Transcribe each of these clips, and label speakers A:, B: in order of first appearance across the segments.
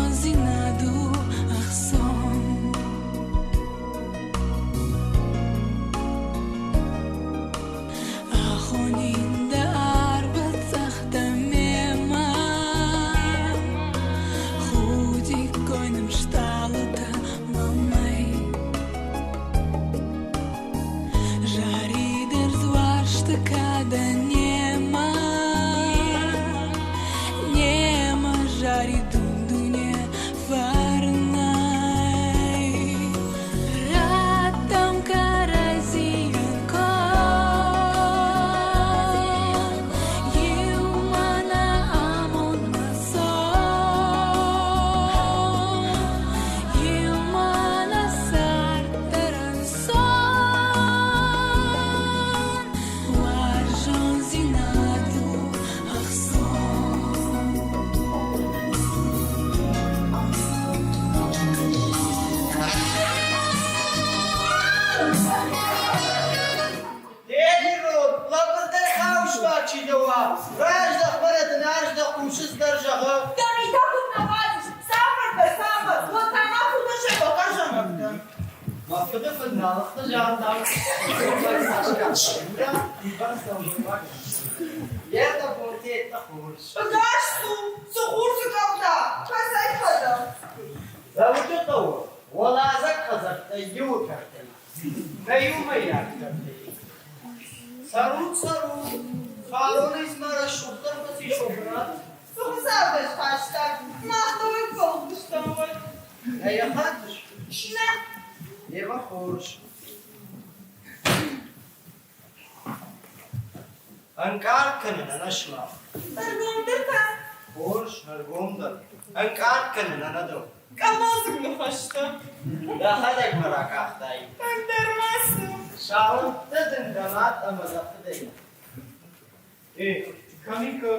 A: Уарзондзинад у ӕхцон. Ахонин дӕ арвы цъӕхтӕ мемӕ, Худиккой нӕм стъалытӕ мӕ мӕй. Зарид ӕрдз кадӕн немӕ, Немӕ зарид дун-дуне фӕрнӕй. Раттӕм кӕрӕдзийӕн кад, Иумӕ нӕ амондмӕ цом, Иумӕ нӕ цард дӕр ӕнцон. Уарзондзинад у ӕхцон.
B: Дерирон, лӕбырдӕй хауыс чи дӕ уа, раздӕх мӕнӕ дын аздӕх хъусыс дӕр зӕгъы.
C: Дӕ митӕ куыд нӕ уадзыс, цавӕртӕ, цавӕр, уӕд та ма куыд зӕгъы?
B: Мӕ фыды фыд налыхты загъта, Йе бонтӕ хорз.
C: Ӕгас цу, цы хур дзы къӕвда, кӕцӕй фӕдӕ?
B: Дзӕуджы хъӕуы уӕладзӕг хӕдзӕрттӕй иуы кӕртӕй, нӕ иумӕйаг кӕртӕй. Цӕрут, цӕрут, фаронӕй ма рӕсугъддӕр фӕцис бынат.
C: Цы хуыцау дӕ схаста, мах дӕуӕй фӕлдыстӕм уӕд.
B: Нӕ йӕ хатыс?
C: Нӕ.
B: Ева хорз. Ӕнкъард кӕнын ӕнӕсымах.
C: Ӕргомдӕр та?
B: Хорз, ӕргомдӕр. Ӕнкъард кӕнын ӕнӕ дӕу.
C: Къабазыг ныхӕстӕ.
B: Дӕхӕдӕг мӕ ракъахтай.
C: Ӕндӕр ма цы?
B: Саундтӕ дын дӕ мад ӕмӕ дӕ фыдӕй. Э, кӕми-ка?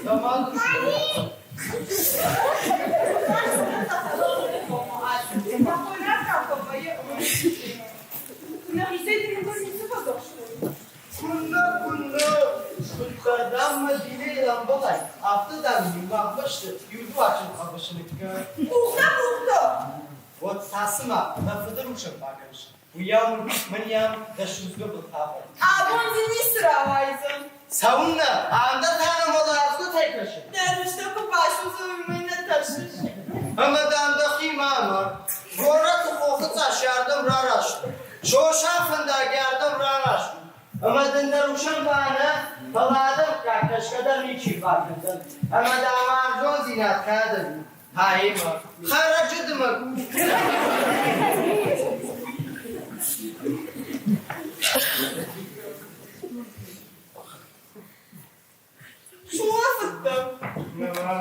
B: Дӕ мад Куыннӕ, куыннӕ, куыддӕр мӕ динӕй рамбӕлай, афтӕ дам иу махбӕсты иу дуачын хъӕбысы ныккӕ.
C: Къухтӕ, къухтӕ!
B: Уӕд та цыма мӕ фыды русӕн бакӕныс, уыйау мын йӕм дӕ судзгӕ был авӕр.
C: Абон дзы ницы рауайдзӕн.
B: Цӕуыннӕ? Ӕндӕр та нӕм уӕларвгуытӕй кӕсы.
C: Дӕ рустӕ куы басудзой, уымӕй нӕ тӕрсыс?
B: Ӕмӕ дам дӕхи ма амар. Горӕты хохы цъасӕрдӕм рараст. Соса фӕндагӕрдӕм рараст. Ӕмӕ дын дӕ русӕн ба нӕ, фӕлӕ адӕм кӕсгӕ дӕр ничи бакӕндзӕн. Ӕмӕ дӕ уарзондзинад кӕдӕм у? Хаимӕ. Хӕрӕджы дымӕг у.
C: Сулӕфыдтӕ.
B: Нӕма.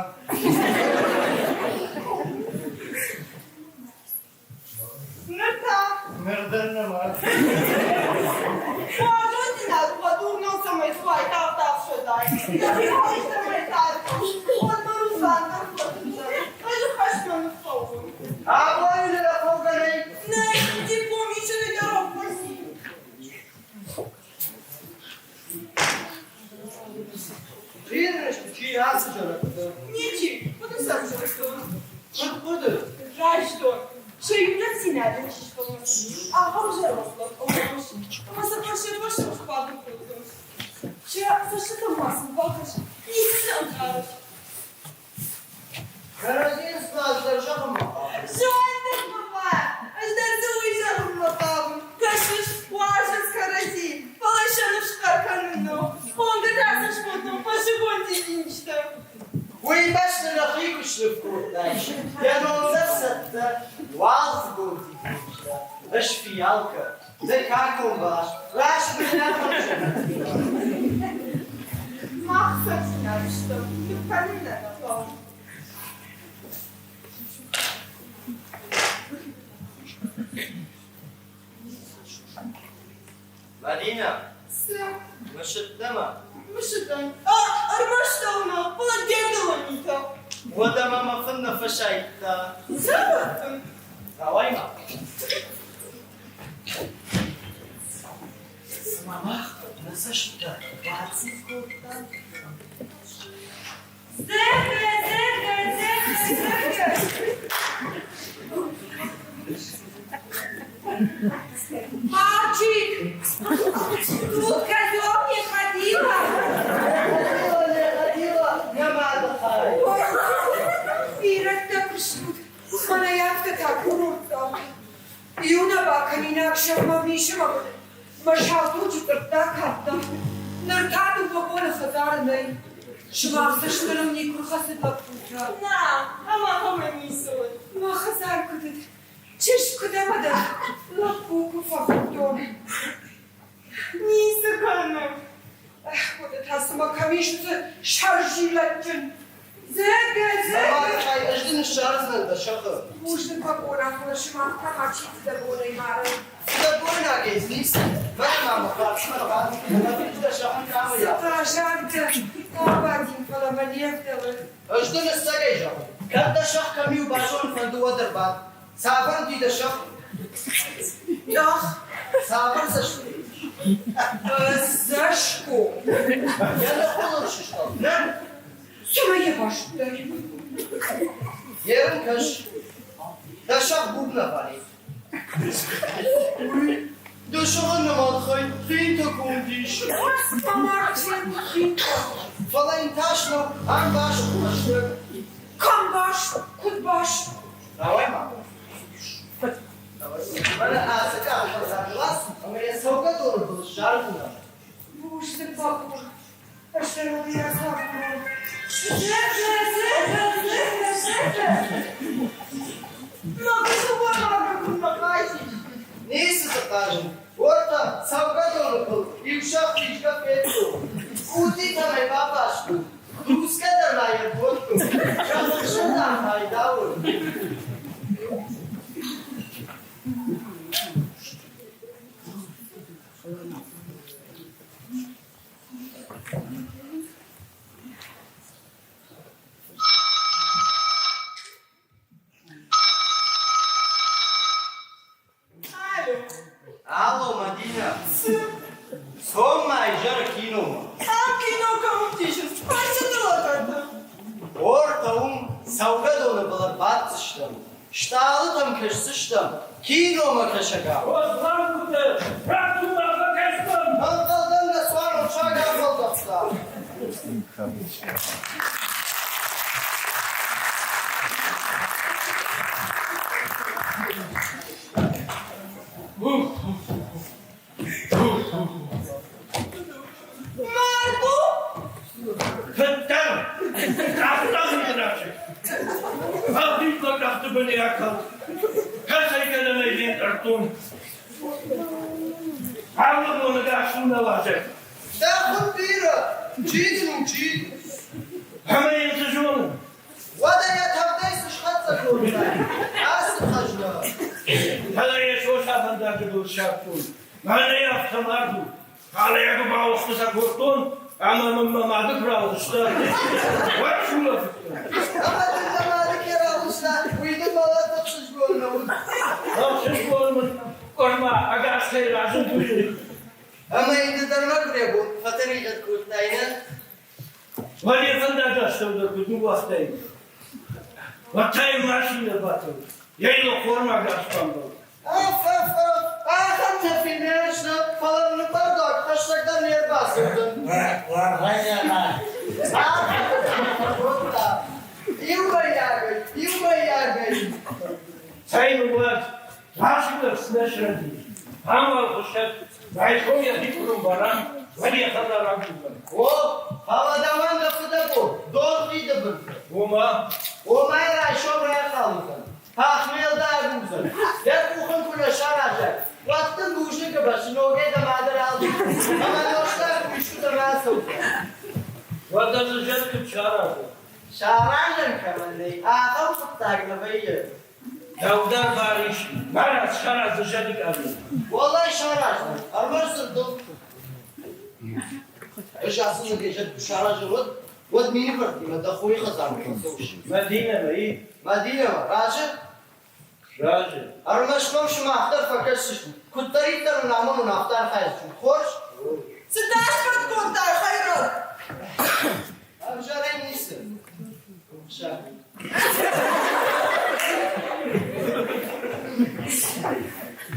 C: Ныр та?
B: Ныр дӕр нӕма.
C: Уарзондзинад уӕд цӕмӕй суай тагъд ӕфсӕдай. Дӕхи цӕмӕй тӕрсыс, уӕд мӕ Руслан дӕр фӕзындзӕн. Ӕз хӕсмӕ ныффӕуон.
B: Абон нӕ фӕугӕ нӕй?
C: Нӕй, диплом исыны дӕр оххуыс.
B: Чи чи ацы зӕрӕдтӕ?
C: Ничи, хъуыды сӕм кодтон.
B: Куыд хъуыды?
C: Райстон. Сӕ иунӕгдзинады чи сфӕлмӕцыд, ахӕм зӕронд лӕг ӕмӕ ус, ӕмӕ сӕ фӕрсӕй-фӕрстӕм сбадын кодтон. Сӕ цӕстытӕм ма сын бакӕс, ницы ӕнкъарыс.
B: Кӕрӕдзийӕн дӕр зӕгъынмӕ хъавыс?
C: Зондӕн папа, ӕз дӕр дзы уый зӕгъынмӕ хъавын. Кӕсыс, уарзынц кӕрӕдзи, фӕлӕ сӕ ныфс хъӕр кӕнын нӕу. Хонгӕ та сӕ скодтон фӕззыгон дидинджытӕ.
B: Уый бӕсты нӕхи куы сныв кодтаис, йӕ номдзӕф цӕттӕ, уалдзыгон дидинджытӕ, ӕз фиалкӕ, ды какон бӕлас, раст мын нӕ
C: Мах цӕрдзинад стӕм, ныккӕнын нӕ нӕ хъӕуы.
B: Мадинӕ,
C: Цы?
B: мысыдтӕ мӕ?
C: Мысыдӕн. А, ӕрмӕст дӕу нӕ, фӕлӕ де дылы митӕ.
B: Уӕдӕ мӕ мӕ фын нӕ фӕсайдта.
C: Цӕуы фын?
B: Рауай-ма. Цыма мах нӕ цӕстытӕ бацин кодтам.
C: Зӕгъгӕ, зӕгъгӕ, зӕгъгӕ!
D: Иу нӕ бакӕнинаг сӕрмӕ ницы уыд. Мӕ саутуджы цъыртт акалдта. Ныр та дыууӕ боны хӕдзары нӕй. Сымах цӕстытыл никуы рхӕцыд лӕппутӕ.
C: Нӕ, ӕмӕ ахӕмӕй ницы уыд.
D: Мӕ хӕдзар куыд уыд, чызг куыд ӕмӕ дӕ лӕппу куы фӕхуыдтон.
C: Ницы кӕны.
D: Эх, уӕдӕ та цымӕ кӕм ис уыцы сӕрзилӕджджын? Зӕгӕ, зӕгӕ!
B: Хай, ӕз дын ссардзынӕн дӕ сӕгъы.
D: Бузныг пакъона, фӕлӕ сымах та мачи фыдӕбонӕй марын.
B: Фыдӕбойнагӕй ницы. Мӕнӕ ма мӕ фарсмӕ бад, ӕмӕ дын дӕ сӕгъы къамы
D: Цы хъазаг дӕ, абадин, фӕлӕ мӕ не вдӕлы.
B: Ӕз дын ӕцӕгӕй зӕгъын, кӕд дӕ сӕгъ кӕм-иу базонын фӕнды, уӕд ӕрбад. Цавӕр уыди дӕ сӕгъ?
D: Цъӕх.
B: Цавӕр цӕстытӕ ис?
D: Ӕдзӕсгом.
B: Йӕ ныхъуылын сыстад. Нӕ!
D: Цымӕ йӕ базыдтай?
B: Ерын кӕс. Дӕ сӕгъ бубна бари. Дӕ сӕгъы нымадхай хинтӕ конд ис. Фӕлӕ йын тас нӕу, ам баст хӕстӕг.
D: Кӕм баст, куыд баст?
B: Рауай-ма. Мӕнӕ ацы къахы фӕцаг лас ӕмӕ йӕ цӕугӕдоны был ссардзынӕ.
D: Бузныг, бакур. Ӕз дӕр уый ацагурон.
B: Ницы дзы хъазын. Уӕртӕ цӕугӕдоны был иу сӕгъ хизгӕ федтон. Къудзитӕм ӕй бабастон. Дусгӕ дӕр ма йӕ кодтон. Сӕгъы дам пайда у.
C: Алло.
B: Алло, Мадинӕ. Цом-ма изӕры киномӕ.
C: Ам кино кӕм ӕвдисынц? Фӕрсытыл
B: Ортӕ уым цӕугӕдоны был ӕрбаддзыстӕм, стъалытӕм кӕсдзыстӕм, киномӕ кӕсӕгау.
E: Осланкуты, рацу-ма фӕкӕсдзӕн!
B: Ӕнхъӕлдӕн нӕ цуанон саг афӕлдӕхта.
C: Марго!
E: Фыддӕр! Къахтӕ Ӕлхъивгӕ къӕхты бынӕй акалд. Кӕцӕй кӕнӕм ӕй фенкъардтон. Алы боны гас у нӕ уазӕг.
B: Дӕ худ бирӕ! Чи дын у, чи?
E: Ӕмӕ йын цы зонын?
B: Уӕдӕ йӕ тӕвдӕй цы схӕццӕ кодтай? Ацы хӕзна.
E: Фӕлӕ йӕ соса фӕндаджы был ссардтон. Мӕнӕ афтӕ мард у. Фӕлӕ йӕ куы бауыгътытӕ кодтон, ӕмӕ мын мӕ мады куы ралгъыста, уӕд сулӕфыдтӕн.
B: Ӕмӕ дын дӕ мады кӕй ралгъыста, уый дын мӕлӕт ӕхсызгон нӕ уыд?
E: Ӕхсызгон мын къуырма ӕгасӕй разынд уый.
B: Ӕмӕ йын ды дӕр мӕгуырӕбон фӕтӕригъӕд кодтай, нӕ?
E: Уӕд йӕ фӕндаджы астӕу дӕр куыд ныууагътай, уӕд та йын машинӕ батылд, йӕ йыл хормаг ӕсбамбӕлд.
B: Аф, аф, аф, ахӕмтӕ фенӕс нӕ, фӕлӕ ныббардуаг хӕстӕгдӕр не рбацӕудзӕн. Кодта. Иумӕйагӕй, иумӕйагӕй.
E: Цӕй ныууадз, Расыгӕй нӕ срӕдийы. Амал хуыссӕг, райсом йӕхи куы рымбара, уӕд йӕ хӕдзар агурдзӕн.
B: О, фӕлӕ дӕуӕн дӕ фыдӕбон, донхиды бынты.
E: Ома?
B: Омӕ райсом райхъал уыдзӕн, пахмел дӕ агурдзӕн. Йӕ къух ын куы нӕ саразай, уӕд дын бузныгы бӕсты ногӕй дӕ мады ралгъитдзӕн ӕмӕ нозтаг искуыдӕм ацӕудзӕн.
E: Уӕдӕ дзы зӕд куыд саразы?
B: Саразӕн кӕмӕн нӕй, ахӕм хъуыддаг нӕ вӕййы.
E: Дӕу дӕр бар ис, марадз, сарадз зӕды къалиу.
B: Уӕллӕй сараздзӕн, ӕрмӕст дзы дыл Ӕз ацы лӕгӕй зӕд куы саразын, уӕд, уӕд минивӕрттимӕ дӕ хойы хӕдзармӕ фӕцӕуыс.
E: Мадинӕмӕ, и?
B: Мадинӕмӕ, разы?
E: Разы.
B: Ӕрмӕст мӕм сымах дӕр фӕкӕсдзыстут, куыддӕриддӕр уын амонон, афтӕ архайдзыстут. Хорз?
C: Цы дӕ сфӕнд кодтай, хӕйрӕг?
B: Ӕвзӕрӕй ницы. Сӕхи.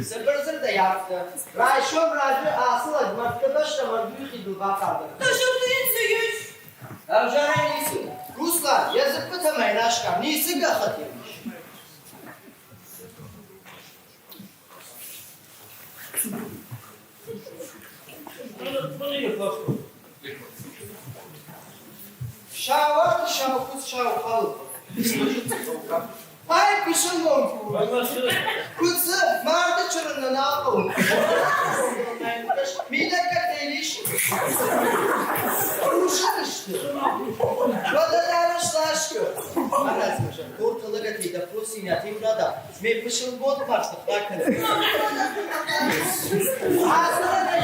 B: Цыбыр дзырдӕй афтӕ. Райсом раджы ацы лӕг мӕрдты бӕстӕм ӕрдуйы хидыл бахъавыд.
C: Дӕ зӕрды йын цы ис?
B: Ӕвзӕрӕй ницы. Руслан, йӕ дзыппытӕм ӕй раскъӕр, ницы гӕххӕтт ис. Сауаты саукуыдз сау халы. Ай, пысылмон куы Куыдзы марды чырыны нал хъӕуы. Мидӕггӕгтӕй ис. Русыдысты. Уӕдӕ дарӕс ласгӕ. Марадз-ма, Торты лӕгӕтӕй дӕ просинӕтӕй рада, ме пысылмон фарст бакӕн. Ацы рӕтӕй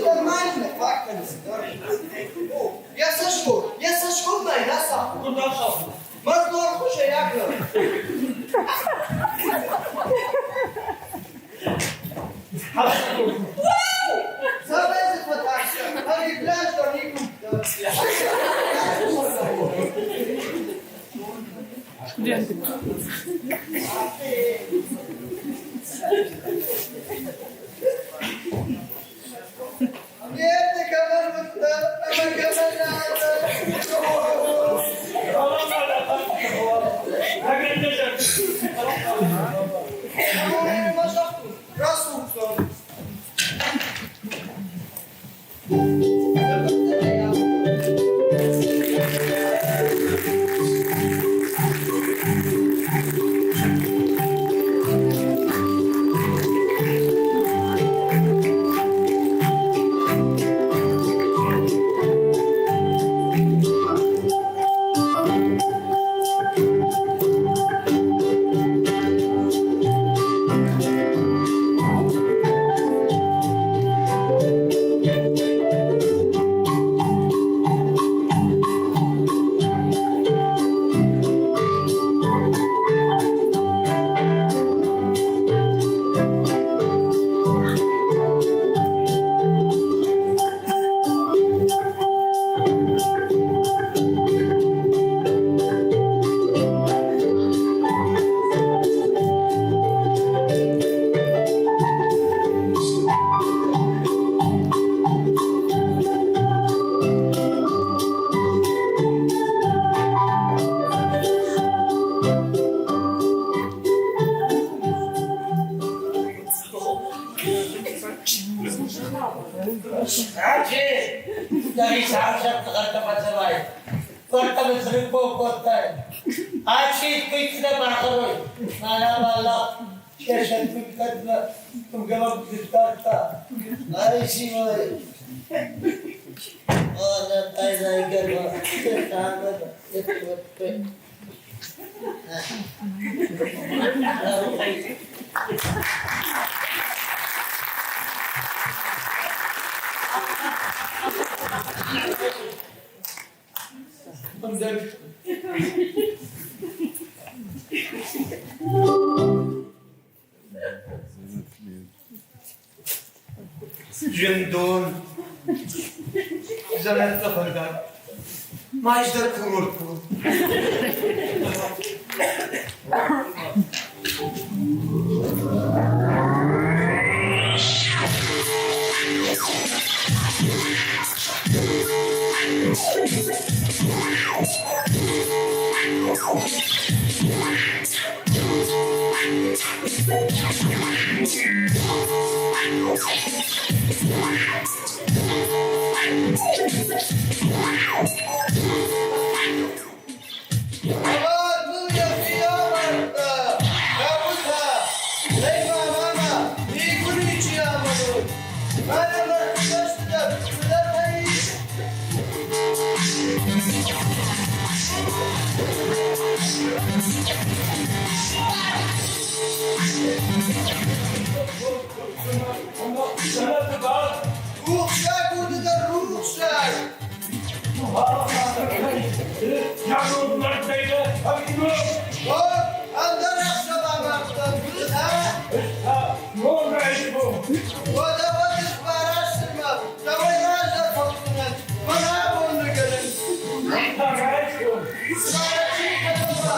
B: Нормально, фактами. Йӕ цӕсгом, йӕ цӕсгоммӕ йын ацахуыр.
E: Куыд ацахуыр?
B: Мӕрдонхуызӕй агрӕн. Цӕмӕй дзы фӕтӕхсӕн, ӕви пляж дӕр никуы. Не кӕмӕн уыдтӕ ӕмӕ кӕмӕн нӕ. Рацудтон.
F: Зындон, дзӕнӕттӕ фӕндаг, майстер курорт у.
B: Thank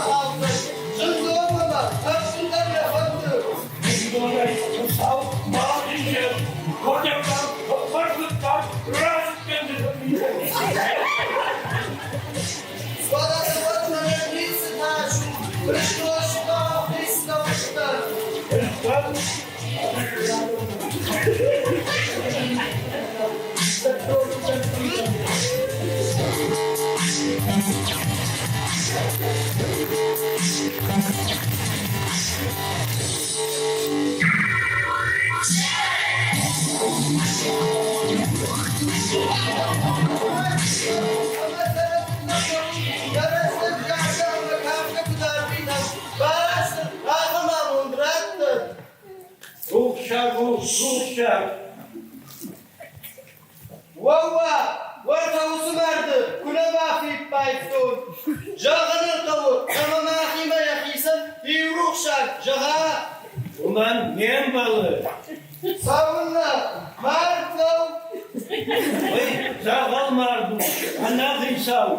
B: you.
E: Рухсаг у, рухсаг!
B: Уӕууа, уӕртӕ уыцы марды куы нӕ бафиппайдтон. Зӕгъын ын хъӕуы, ӕмӕ мӕхимӕ йӕхицӕн иу рухсаг зӕгъа.
E: Уымӕн не мбӕлы.
B: Цӕуылнӕ? Мард нӕу?
E: Уый дзӕгъӕл мард у, ӕнӕхицау.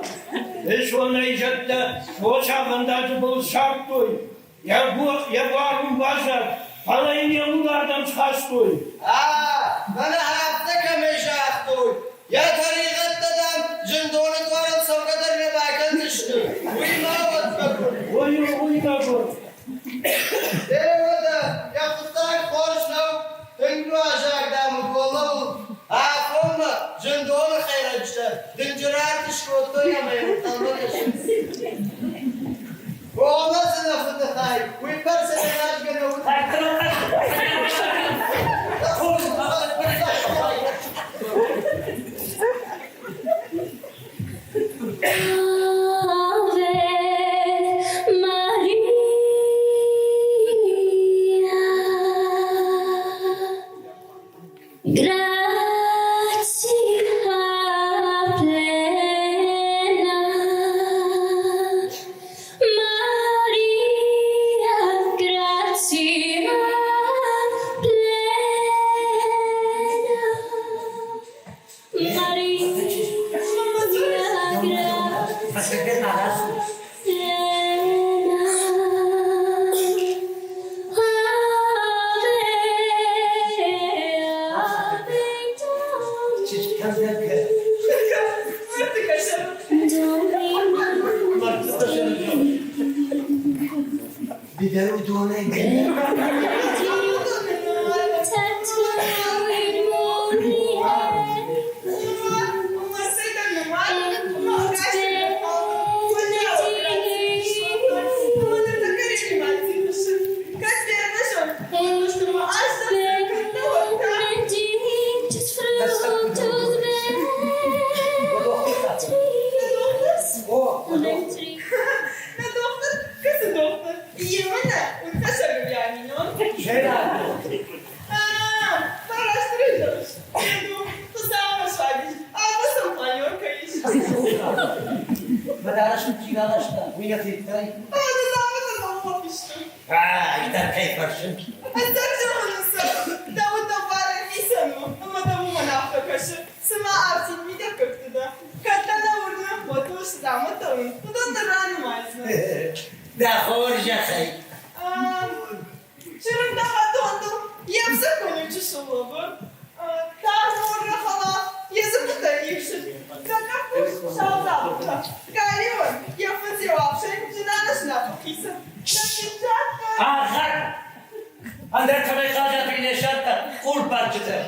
E: Дысонӕй зӕдтӕ сосӕвӕндаджы был ссардтой, йӕ буар уым баззад, фӕлӕ йын йӕ уд ардӕм схастой.
B: А, мӕнӕ афтӕ кӕмӕй загътой, йӕ тӕригъӕдтӕ, дам, зындоны дуарыл цӕугӕ дӕр нӕ бакӕндзысты, уый ма уӕд мӕгуыр.
E: Уый у, уый мӕгуыр.
B: Гъе уӕдӕ, йӕ хъуыддаг хорз нӕу, тынг нуазаг, дам, голлӕуыл. Афонмӕ зындоны хӕйрӕджытӕ дынджыр арт скодтой ӕмӕ йӕм ӕнхъӕлмӕ кӕсынц. Голлӕ дзы нӕ фыды хай, уый фӕрцы нӕ рӕзгӕ нӕ уыд.
A: Ave Maria, gratia plena, Maria, gratia plena. Maria,
F: Дӕ хорзӕхӕй. Ӕгъгъӕд! Ӕндӕр кӕмӕй хъазат, не сӕртӕ, къулбадджытӕ.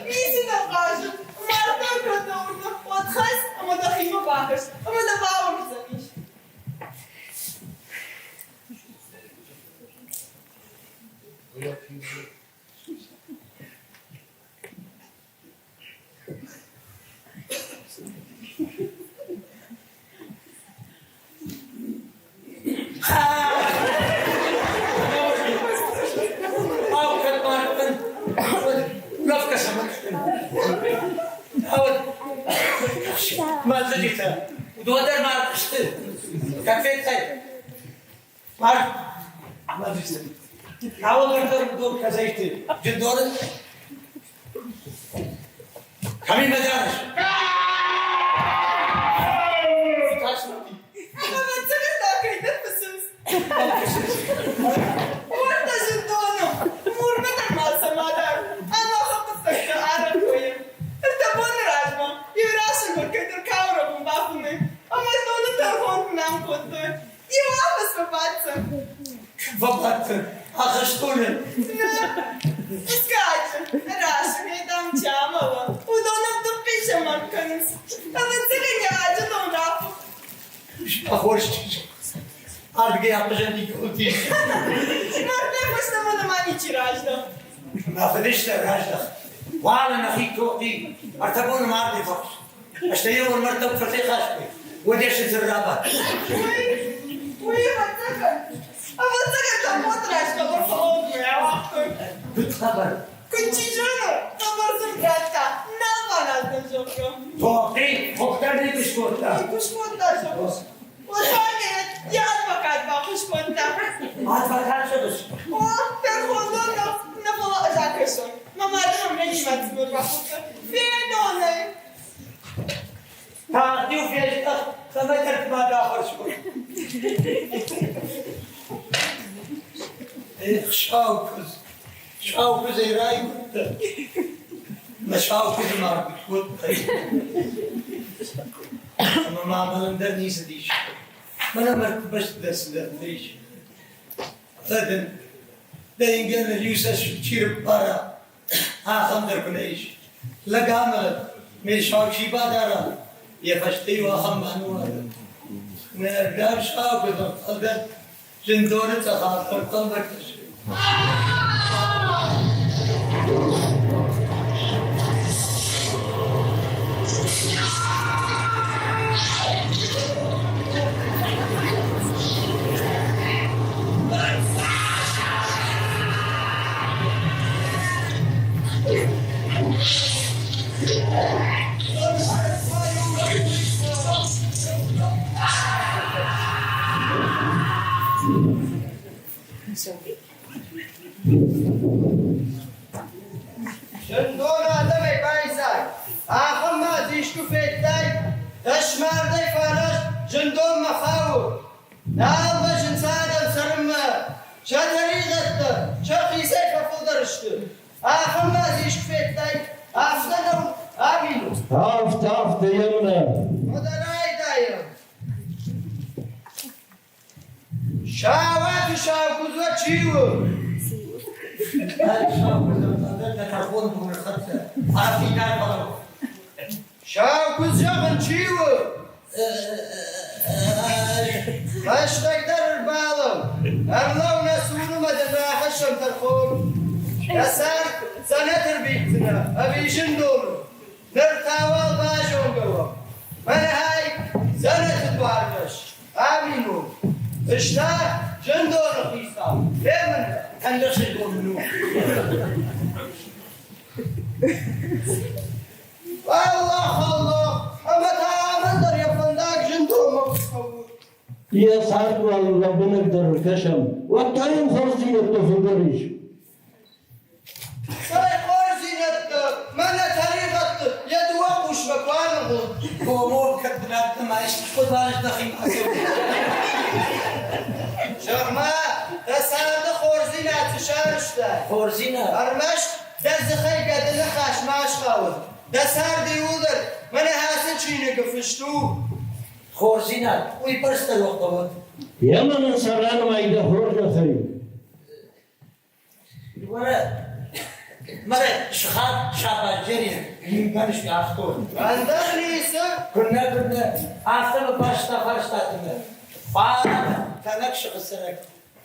F: Ау, кӕд мардтӕн, уӕд улӕфгӕ цӕмӕн Ауӕд мӕлдзыджытӕ, уыдон дӕр мард сты. Кӕд федтай? Мард мӕлдзыджытӕ. Ауӕд уӕддӕр уыдон кӕцӕй сты? Зындоны Кӕми мӕ дарыс? Фӕбадтӕн ахӕстоны. Хорз чызг. Ардыгӕй ахъызӕн никуы Мӕ фыдыстӕ раздӕх. Уалӕ нӕхи тохи, ӕртӕ боны марды фӕхс. Стӕй йӕ уӕлмӕрдтӕм куы фӕцӕйхастой, уӕд йӕ сыдзыр рабадт.
C: Уый, уый ӕвӕццӕгӕн, ӕвӕццӕгӕн тӕрхоны раз хъӕбӕр фӕлӕудмӕ ауагътой.
F: Куыд хабар?
C: Куыд чи зоны, хъӕбӕр дзырд радта, нал баназдзӕн, зӕгъгӕ.
F: Тохти, хохтӕ никуы скодта.
C: Никуы скодта, зӕгъыс. Уӕлбаргӕнӕг йӕ адвокат баххуыс кодта.
F: Адвокат зӕгъыс?
C: О, тӕрхондон нӕ, фӕлӕ ӕз акӕсон. Мӕ мады мӕм реанимацимӕ бахуыдта. Фенон ӕй.
F: Тагъд-иу фездӕх, цӕмӕй тӕркмӕ бахӕсгой. Эх, саукуыдз, саукуыдзӕй райгуырдтӕ. Мӕ саукуыдзы мард кодтай. Ӕмӕ ма мӕнӕн дӕр ницы дис. Мӕнӕ мӕрдты дӕр цыдӕртӕ ис. Фӕлӕ дын дӕ ингӕны иу цӕссыг чи рыппара, ахӕм дӕр куы нӕ ис. Лӕг амӕлӕд, ме сау чи бадара, йӕ фӕстӕ-иу ахӕм ма ныууадзӕд. Нӕ рдӕм саукуыдз ӕнхъӕлдӕн зындоны цъӕхарт ӕрхъӕлмӕ кӕсы.
B: Зындон адӕмӕй байдзаг, ахӕм ма дзы искуы федтай? Тӕсмардӕй фӕраст зындонмӕ хауы. Нал бӕззынц адӕм цӕрынмӕ, сӕ тӕригъӕдтӕ сӕхицӕй фӕфылдӕр сты. Ахӕм ма дзы искуы федтай? Афтӕ нӕу, ӕви?
E: Афтӕ, афтӕ емынӕ.
B: Уӕдӕ райдайӕм. Сауаты саукуыдз чи у? Саукуыдз зӕгъын чи у? Хӕстӕгдӕр ӕрбалӕу, ӕрлӕу нӕ цуры мӕ дын рахӕссӕм тӕрхон. Дӕ цард дзӕнӕты рбийдзынӕ ӕви зындоны? Ныр та уал базонгӕ уӕм. Мӕнӕ дзӕнӕты дуаргӕс, Амин у. Ыс та зындоны хицау, фемынӕ.
F: Ӕндӕр мын у.
B: Аллах, Аллах, ӕмӕ та амӕн дӕр йӕ фӕндаг зындонмӕ куы цӕуы.
E: Йӕ цард уал лӕмбынӕгдӕр ӕркӕсӕм, уӕд та йын хорздзинӕдтӕ фылдӕр ис.
B: Цӕй хорздзинӕдтӕ, мӕнӕ тӕригъӕдты йӕ дыууӕ хъусмӕ куы аныгъуылд.
F: Гомор кӕд бынӕтты ма ис, уӕд баздӕхин
B: Зӕгъ-ма, дӕ царды хорздзинад цы сарӕзтай?
F: Хорздзинад?
B: Ӕрмӕст дӕ дзыхӕй гӕды ныхас ма схауӕд. Дӕ царды иууылдӕр мӕнӕ ацы чиныгы фыст у.
F: Хорздзинад, уый бӕрц дӕр хъӕуӕд.
E: Емӕ нын сӕрӕнмӕ дӕ хорзӕхӕй.
F: Мӕнӕ сыхаг Сабазджери ингӕн скъахтон.
B: Ӕндӕр ницы?
F: Куыннӕ, куыннӕ, афтӕ мӕ баста фарстатимӕ. Хъуамӕ тӕнӕг сыхы цӕрӕг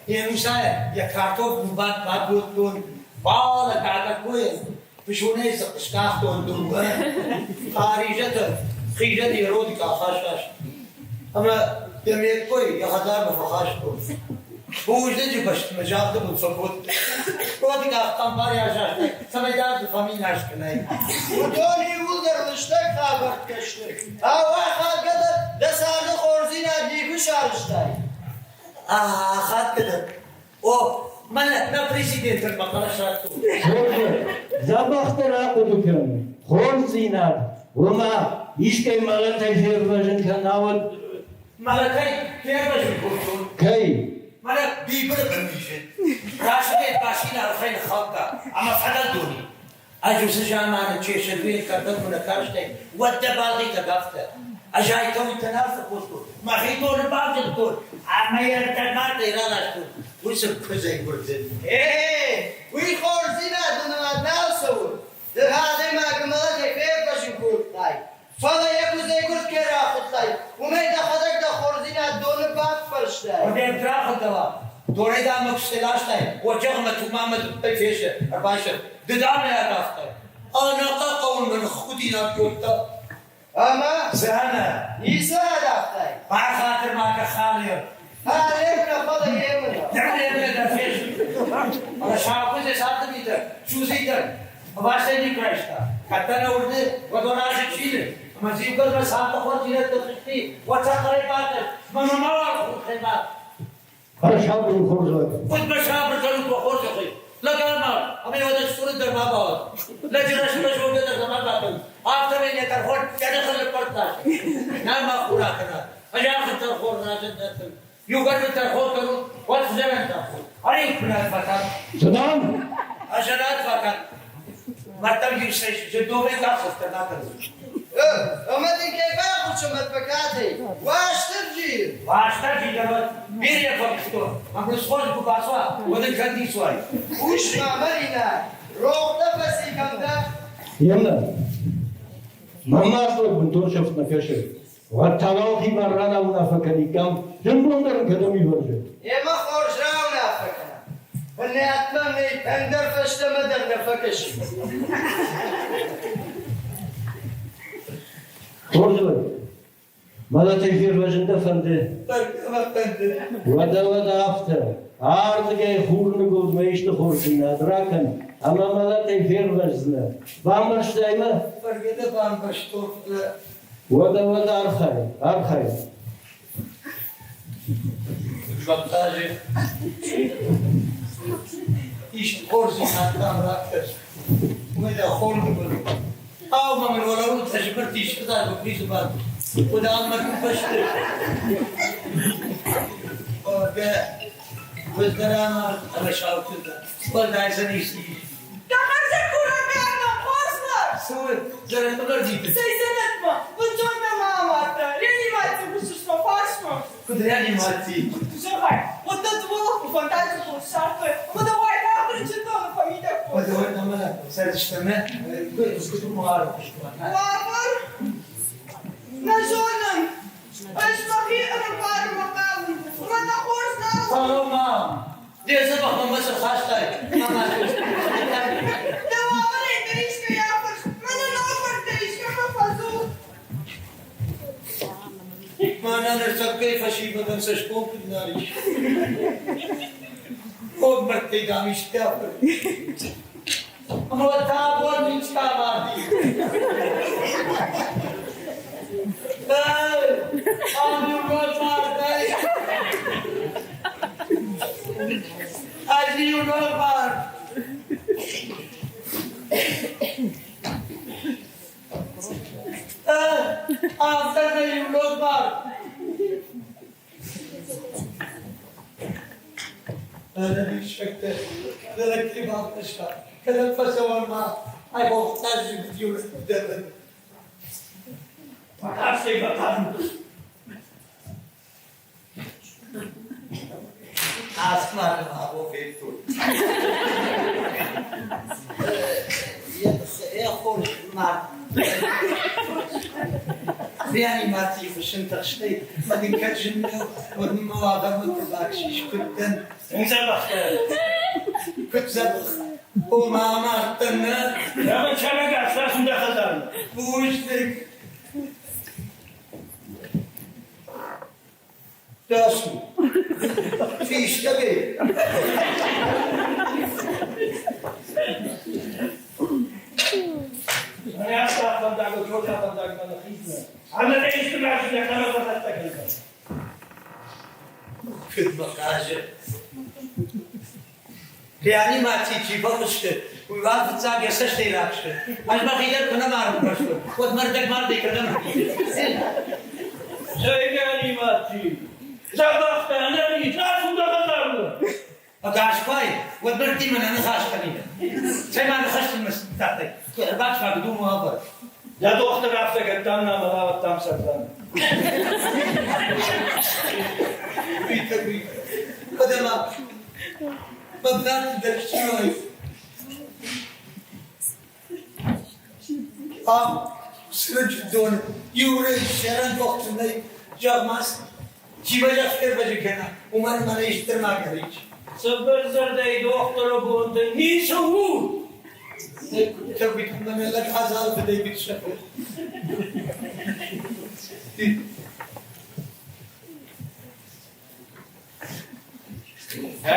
F: Енусайӕ йӕ картоф губат бакодтон, хъуамӕ Гагакойӕн фысонӕй скъахтон дыууӕ Хъаризӕтӕн хизӕн йӕ роды къахасаст. Ӕмӕ йӕ ме ккой йӕ хӕдзармӕ фӕхастон. Бузныджы бӕсты мӕ загъды был фӕкодта. Роды къах хъамбар азазтай, цӕмӕй дӕр дзы фӕминас кӕнай.
B: Уыдон иууылдӕр лыстӕг хабӕрттӕ сты. Ау, ахадгӕ дӕр дӕ царды хорздзинад никуы сарӕзтай?
F: Ахадгӕ дӕр. О, мӕнӕ нӕ президентӕн мӕ хъӕлӕс радтон.
E: Дзӕбӕхдӕр ахъуыды кӕн, хорздзинад, ома искӕй мӕлӕтӕй фервӕзын кӕн, науӕд
F: Мӕлӕтӕй фервӕзын кодтон.
E: Кӕй?
F: Мӕнӕ Бибылы бынмизы. Рӕсугъд машинӕ ӕрхӕй ныххаудта ӕмӕ фӕдӕлдони. Ӕз уыцы заманы Чесырбийы кӕрдӕг куы нӕ кастӕн, уӕд дӕ балгъитӕг афтӕ. Ӕз айтӕуитӕ нал фӕкодтон, мӕхи доны бавдылдтон ӕмӕ йӕ ӕрдӕгмардӕй раластон. Уыцы куыдзӕй гуырдзы.
B: Э, уый хорздзинады нымад нал цӕуы. Ды адӕймагы мӕлӕтӕй фервӕзын кодтай. Фӕлӕ йӕ куыдзӕй гуырд кӕй рахуыдтай, уымӕй дӕхӕдӕг дӕ хорздзинад доны баппӕрстай.
F: Уырдӕм рахуыдтӕуа, донӕй дам мӕ куы ластай, уӕд зӕгъ мӕ тумамӕ дзыппӕй фесы, ӕрбайсӕф. Ды дам ӕй адавтай. Ӕнӕхъӕ хъӕуын мын худинаг кодта.
B: Ӕмӕ?
F: Цы ӕмӕ?
B: Ницы адавтай?
F: Бахатыр ма кӕ, Халер.
B: Халер нӕ, фӕлӕ емынӕ.
F: Дӕ емынӕ дӕр фест. Фӕлӕ саукуыдзы царды мидӕг, судзидӕр, ӕвастӕй никуы райста. Кӕддӕр нӕ уырны, уӕд уӕ разы чи ӕмӕ дзы иугӕрмӕ царды хорздзинӕдтӕ сысти, уӕд сӕ хъӕрӕй бакӕс, мӕ мӕ мауал хурхӕй ма.
E: Ӕрсабыр у хорз лӕг.
F: Куыд мӕ сабыр кӕнут уӕ хорзӕхӕй? Лӕг амард, ӕмӕ йӕ уӕдӕ сдзурын дӕр ма бауадз. Лӕджы рӕстмӕ зонгӕ дӕр нӕма бакӕн. Афтӕмӕй йӕ тӕрхон йӕ ныхыл ныппӕрста. Нӕ мӕ хур акӕнат. Ӕз ахӕм тӕрхон разын дӕттын. Иугӕр мын тӕрхон кӕнут, уӕд фыдӕнӕн тӕрхон. Ӕри куынӕг фӕкӕн.
E: Цыдан?
F: Ӕз ӕнад фӕкӕн. Мӕрдтӕм зындонӕй къахдзӕфтӕ нӕ кӕнын.
B: Ӕмӕ дын кӕй байхъусӕм адвокатӕй? Уастырджи!
F: Уастырджи дӕр бирӕ фӕкуыстон. Ӕмӕ схорз куы бацуа, уӕд ын кӕд ницы уаид.
B: Хъус-ма, Маринӕ, рох дӕ фӕци кӕм дӕ?
E: Емӕ, мӕнмӕ ацы лӕг бынтон сӕфт нӕ кӕсы. Уӕд та нал хибар рауынаффӕ кӕниккам, зындондӕр ын кӕдӕм ивӕрзы.
B: Емӕ хорз рауынаффӕ кӕнӕм. Бынатмӕ нӕй, ӕндӕр фӕстӕмӕ дӕр нӕ фӕкӕсы.
E: Хорз лӕг, мӕлӕтӕй фервӕзын дӕ фӕнды?
F: Фӕнды.
E: Уӕдӕ, уӕдӕ афтӕ. Ардыгӕй хурныгуылдмӕ исты хорздзинад ракӕн, ӕмӕ мӕлӕтӕй фервӕздзынӕ. Бамбӕрстай мӕ?
F: Бӕргӕ дӕ бамбӕрстон, фӕлӕ
E: Уӕдӕ, уӕдӕ архай, архай.
F: Бахъазы исты хорздзинӕдтӕм ракӕс. Уымӕй дӕ хорз Ау, ма мын уӕлӕуыл тӕзмырт искуыдӕр куы ницы бад. Уӕд ам мӕ куы фӕсты. Уӕдӕ куыддӕр амард ӕмӕ саукуыддӕр. Уӕлдай сӕ ницы ис.
C: Дӕ хӕрзӕггурӕггаг хорз лӕг!
F: Цы у? Зӕрӕдты гӕрзиты?
C: Цӕй дзӕнӕтмӕ? Бынтон дӕ ма амардта. Реанимацийы хуыссыс мӕ фарсмӕ.
F: Куыд реанимаци?
C: Зӕгъай, уӕд дӕ дыууӕ лӕппу фӕндаджы был ссардтой ӕмӕ дӕ уайтагъд рынчындоны фӕмидӕг кодтой.
F: Уӕд ӕмӕ цӕрдзыстӕм, куыд
C: Уавӕр? Нӕ зонын. Ӕз мӕхи ӕрӕмбарынмӕ хъавын. Ӕмӕ дӕ хорз нал
F: Фӕлӕуу-ма, де дзӕбӕхмӕ мӕ цы рхастай?
C: Дӕ уавӕрӕй дӕр искӕй афӕрс, мӕнӕ ногвӕрдтӕ искӕмӕ фӕдзур.
F: Мӕнӕ ныртӕккӕйы фӕсивӕдӕн цӕсгом куыд нал ис. Ног мӕрдтӕй, дам, исты афӕрс. Ӕмӕ та абон ничи амарди. Ам иу род мардӕй. Ӕз иу род мард. Афтӕ нӕ иу род мард. Ӕнӕниссӕгтӕ лӕгты бафтыста, кӕдӕм фӕцӕуӕн ма, ай бохтаджы иу дӕр.
E: Фӕкастӕй фӕхъавын.
F: Ацы ма федтон. Йӕ хорз мард. Реанимацийы фыссын тыхстӕй, мӕ дын кӕд зын нӕу, уӕд мын мӕ уавӕрмӕ куы бакӕсис, куыд дӕн?
E: Дзӕбӕх дӕ.
F: Куыд дзӕбӕх? О, мӕ амардтӕн, нӕ?
E: Ӕмӕ чарӕгас рацу дӕ хӕдзармӕ.
F: Бузныг. Дӕсны. Фистӕгӕй.
E: Ацы фӕндагыл Джорджа фӕндагмӕ ныхизмӕ. Ӕмӕ дӕ исты машинӕ кӕмӕ фӕхӕццӕ кӕндзӕн?
F: Куыд мӕ хъазы. Реанимацийы чи фӕхуысты, уый уал фыццаг йӕ цӕстӕй раксы. Ӕз мӕхи дӕр куы нӕ марын фӕстон, уӕд мӕ ӕрдӕгмардӕй кӕдӕм
E: Цӕй реанимаци? Дзӕбӕхтӕ, ӕнӕниз, рацу дӕ хӕдзармӕ!
F: Ӕгас куы уӕд мӕрдтимӕ нӕ ныхас кӕнин. Цӕй ма ныхӕстимӕ цыдтӕ, ӕрбацуаг дум уавӕр.
E: Дӕ дохтыр афтӕ кӕддӕм нӕма рауадтам сӕрдӕн.
F: Уый-тӕ, уый. Кӕдӕм Бынаты дӕр ссарай. Ам срынчындоны иу режиссерӕн дохтыр нӕй, зӕгъ-ма, чи мӕ фервӕзын кӕна, уымӕн мӕнӕ стыр магӕр ис.
E: Цыбыр дзырдӕй дохтыры бонты ницы у!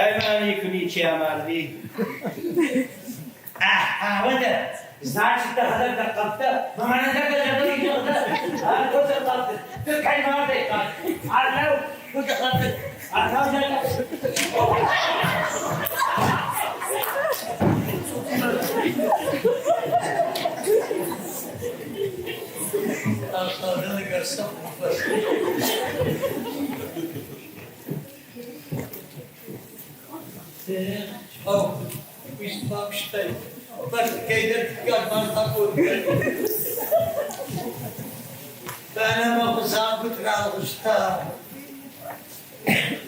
E: Ӕмӕ никуы ничи амарди.
F: Уӕдӕ, значит, дӕхӕдӕг дӕ хъӕбтӕ, мӕ мӕнӕ дӕ зӕрдӕ зӕгъдӕ, ӕркодта хъӕбты, ды кӕй мардӕй хъӕбт, арлӕу, куыд хъӕбты, арлӕу зӕрдӕ.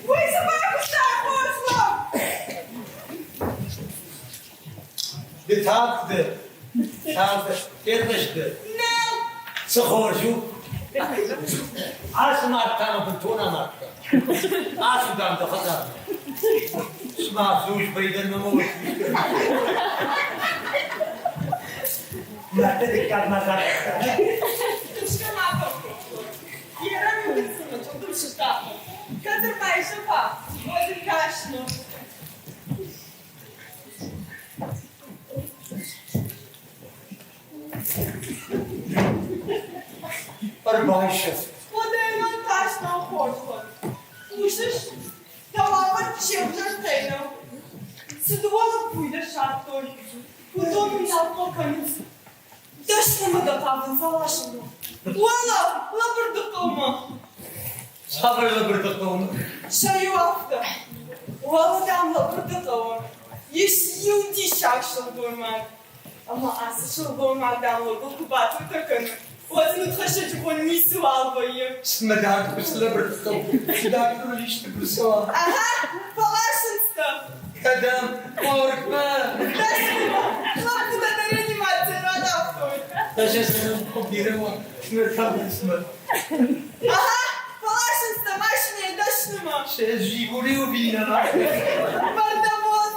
C: Уый цы бакуыста, хорз лӕг? Нӕу!
F: Цы хорз у! Ацы мард та мӕ бынтон амардта. Ацу, дам, дӕ хӕдзармӕ. Цыма службӕйы мӕ Мӕрдты дыккаг мадзал.
C: Тыхсгӕ ма фӕкодтон. Йе рӕмудзыны чъылдым сыздӕхын. Кӕд ӕрбайсӕфа, уӕд ын тас нӕу.
F: Ӕрбайсӕфт.
C: Уӕдӕ тас нӕу хорз лӕг. Хъусыс, дӕ уавӕр се взӕртӕй нӕу. Цы дыууӕ лӕппуйы дӕ ссардтой, уыдон уый нал хъуы кӕнынц. Дӕснымӕ дӕ хъавынц аласынмӕ. Уӕлӕ, лӕбырды хъӕумӕ.
F: Цавӕр лӕбырды хъӕумӕ?
C: Сӕ иу афтӕ. Уӕлӕ, дам, лӕбырды хъӕуы ис иу диссаг сылгоймаг. Ӕмӕ ацы сылгоймаг, дам, лӕгыл куы батутӕ кӕны, уӕд ын удхӕссӕджы бон ницыуал вӕййы.
F: Цымӕ дард куы слӕбырды хъӕу, дард куы исты куы цӕуа.
C: Ага, фӕласынц дӕ.
F: Кӕдӕм? Моргмӕ!
C: Дӕснымӕ, лӕппутӕ дӕ реанимацийӕ радавтой.
F: Даже бирӕ уа, ныр та
C: Ага, фӕласынц дӕ машинӕйы дӕснымӕ.
F: Жигули убили.
C: Мордовоз.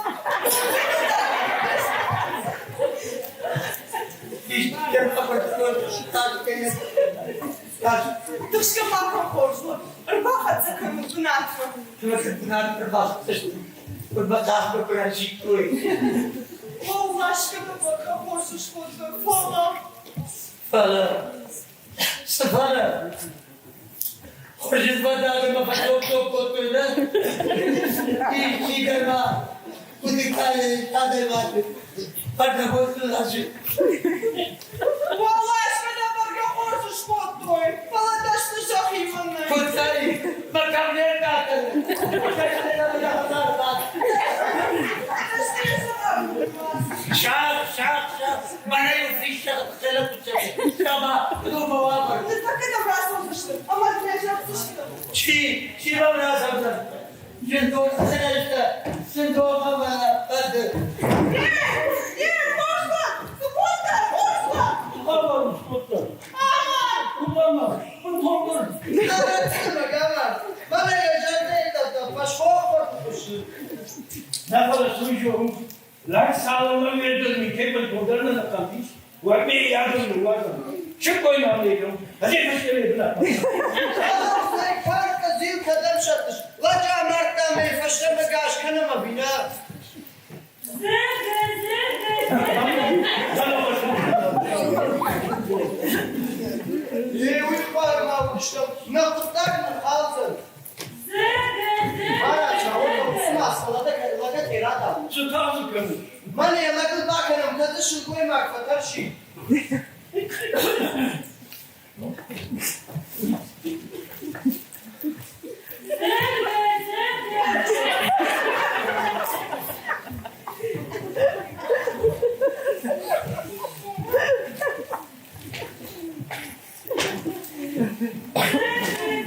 C: Тыхсгӕ ма кӕн, хорз лӕг, ӕрбахӕццӕ кӕнут бынатмӕ. О, ласгӕ дӕ бӕргӕ хорз скодтой, фӕлӕ.
F: Фӕлӕ, цы фӕлӕ? Хуызы фӕтоп-топ кодтой, нӕ? Исчи дӕр ма хъуыды кӕны адӕймаджы фӕдзӕгъуылты ласы.
C: Уӕлласгӕ дӕ бӕргӕ хорз скодтой, фӕлӕ дӕсны сӕхимӕ нӕй.
F: Куыддӕр мӕ кӕм не рдатӕн, Шах, шах, шах, мӕнӕ-иу фистӕг Сама, куыд уавӕр?
C: Ныртӕккӕ дӕм рацӕудзысты ӕмӕ дын зӕгъдзысты.
F: Чи, чи мӕм рацӕудзӕн? Зындон цӕрӕстӕ, зындон ӕмӕ хъӕды.
C: Е, хорз лӕг! Цы кодтай, хорз лӕг?
E: Хабар скодта. Куыд бынтондӕр.
B: Мӕнӕ йӕ зӕрдӕйы дӕттӕ фӕсхохмӕ куы хъуысы.
E: Нӕ фӕлӕ цы зӕгъут, лӕг цалынмӕ уе митӕй бынтондӕр нӕ ныхъхъӕнтис, уӕдмӕ йӕ адӕм ныууадзӕм. Чыккой нал легӕм, ӕз фӕстӕмӕ бынат.
B: Зил кӕдӕм сӕттыс? Лӕджы амардта ӕмӕ йӕ фӕстӕмӕ гас кӕнӕм ӕви нӕ?
A: Зӕгъгӕ, зӕгъгӕ,
B: Уый хъуаг ма уыдыстӕм, нӕ хъуыддаг нын халдзӕн.
A: зӕгъгӕ, зӕгъгӕ.
E: Цы та дзы кӕныс?
B: Мӕнӕ йӕ лӕгыл бакӕнӕм, кӕд дзы сылгоймаг фӕтӕрсид.
A: Зӕгъгӕ, зӕгъгӕ.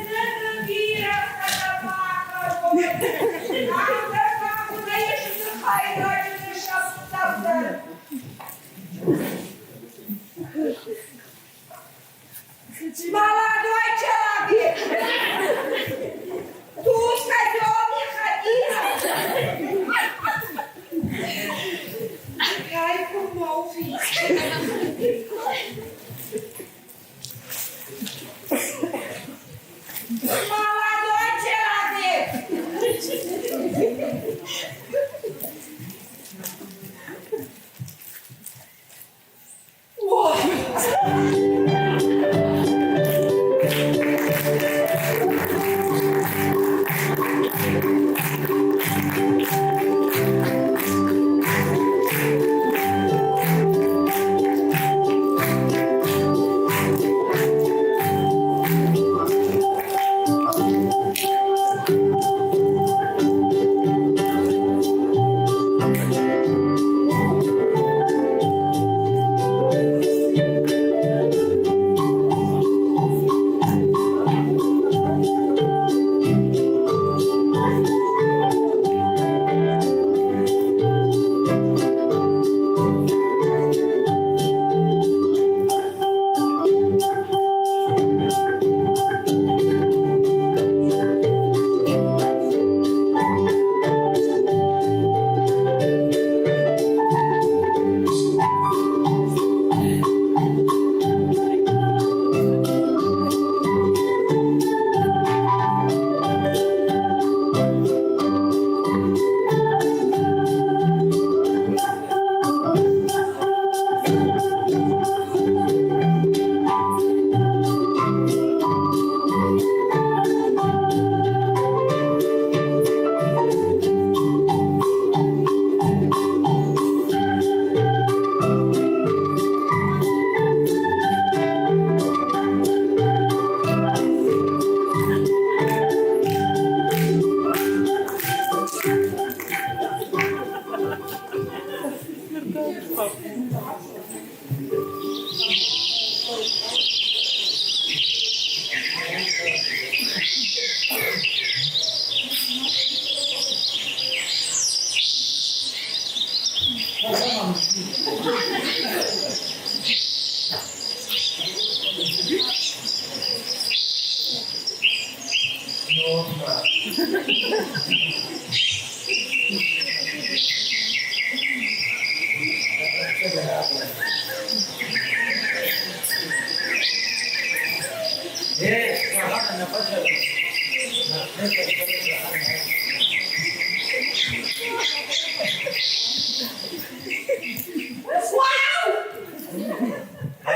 A: Зӕгъгӕ, бирӕгътӕ дӕ бахӕрой. Ӕндӕр та куы нӕ ис хӕйрӕджыты сӕфтӕвдӕр.
D: Молодой человек! Тут козел не ходил! Дай кумовый.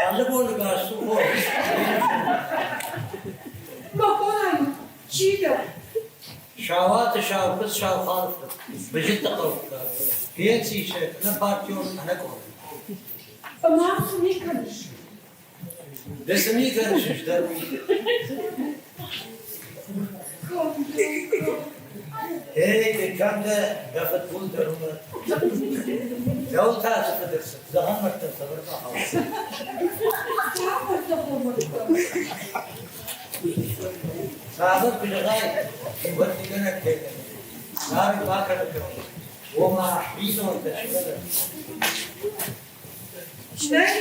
F: Алы боны гас у хорз.
D: Мӕ къонайы чи дӕ?
F: Сауаты саукуыдз саухалты, Бызыты хъӕуккаг, пенсиисӕг, ӕнӕпартион, ӕнӕкъорд.
D: Ӕмӕ цы ми кӕныс?
F: Ды цы ми кӕныс, ӕз дӕр уый.
D: Кӕм дӕ, кӕм?
F: Эй, ды кӕм дӕ, дӕ фыдгул дӕр уымӕ. Дӕу та цы фыд ӕрцыд, дзӕгъӕлмӕрдтӕм цӕмӕн бахауд?
D: Цавӕр дзӕгъӕлмӕрдтӕм?
F: Цавӕр куы зӕгъай, уӕд мигӕнӕг кӕй кӕны, цард бакӕны кӕны, ома хицӕуттӕ сывӕллӕттӕ.
D: Нӕй,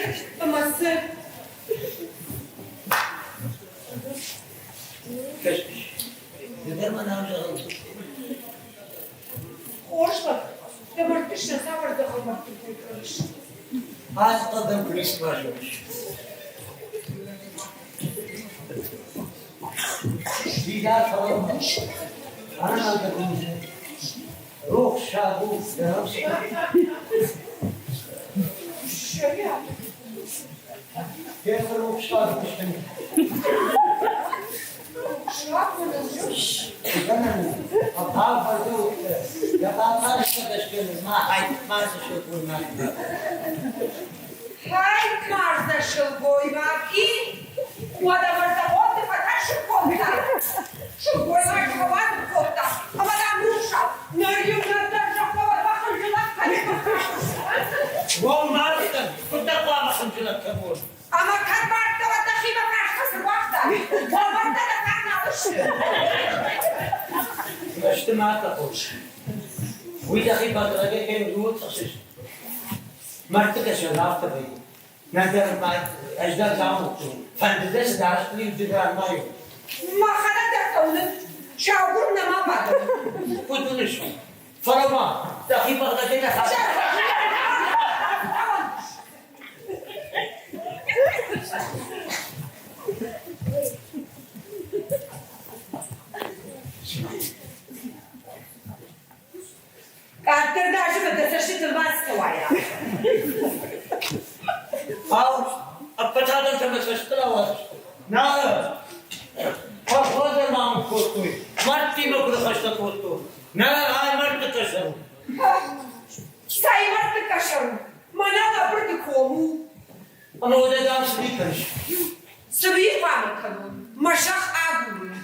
D: ӕмӕ цы?
F: Кӕсыс, ды дӕр мӕнау зӕгъын.
D: Хорз лӕг, дӕ мӕрдты сӕ цавӕр дзӕгъӕлмӕрдты кой кӕныс?
F: Ацы хъӕдӕн куы ницы базоныс. Фидар фӕлӕуу. Ӕнӕмӕнг уыдзӕн. Рухсаг у дӕ Петр рухсаг уыдзӕн.
D: Рухсаг уыдзӕн. Хӕйт-мардзӕ сылгоймаг и, уӕдӕ мӕрдӕгъонты фӕтӕрсын кодта. Сылгоймаг фӕуадын кодта, ӕмӕ дам рухсаг, ныр иунӕг дӕр зӕххыл ӕрбахынджылӕг кӕны.
F: Уым мардтӕн, куыд дӕ хъуамӕ хынджылӕг кӕнон?
D: Ӕмӕ кӕд мардтӕ, уӕд дӕхимӕ фарста цы руагътай? Уӕлмӕрдтӕ дӕ кӕд нал сты?
F: Мӕсты ма фӕхъус. Уый дӕхи бӕргӕ кӕй ныууцъысыс. Мӕрдты кӕсӕн афтӕ вӕййы. Нӕдӕр ма ӕз дӕр замудтон. Фӕнды дӕ цы дарӕс иу дыгӕр ма-иу.
D: Мӕхӕдӕг дӕр хъӕуынц, саугуырм нӕма бадын.
F: Куыд уыныс? Фӕлӕ ма дӕхи бӕргӕ нӕ хатыс.
D: Къаддӕр даже мӕ дӕ цӕстытыл ма цӕуайа.
F: Ау, ӕппӕт адӕм цӕстыл ауадысты. Нӕ, фӕхуыздӕр ма мын кодтой, мӕрдтимӕ куы ныхӕстӕ кодтон. Нӕ, ай мӕрдты къӕсӕр у.
D: Цӕй мӕрдты къӕсӕр у? Мӕнӕ лӕбырды ком у.
F: Ӕмӕ уӕдӕ дам цы ми кӕныс?
D: Цы ми хъуамӕ кӕнон? Мӕ зӕхх агурын.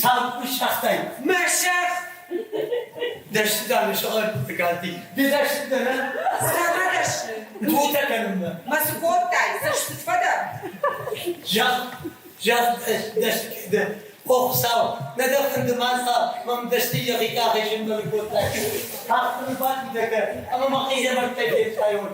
F: Цал куы сагътай?
D: Мӕ зӕхх!
F: Дӕсны дам сыгъӕрдтыкати. Ды дӕсны дӕ, нӕ?
D: Цӕмӕ дӕсны?
F: Тутӕ кӕнынмӕ.
D: Мӕ цы кодтай? Цӕстыт фӕдӕ?
F: Зӕгъ, зӕгъ, дӕсны дӕ. О Хуыцау, нӕ дӕ фӕнды ма мӕм дӕсны йӕхи къахӕй сӕмбӕлын кодтай. Тагъд бадидӕгӕ ӕмӕ мӕ хъизӕмӕрттӕй фенцайон.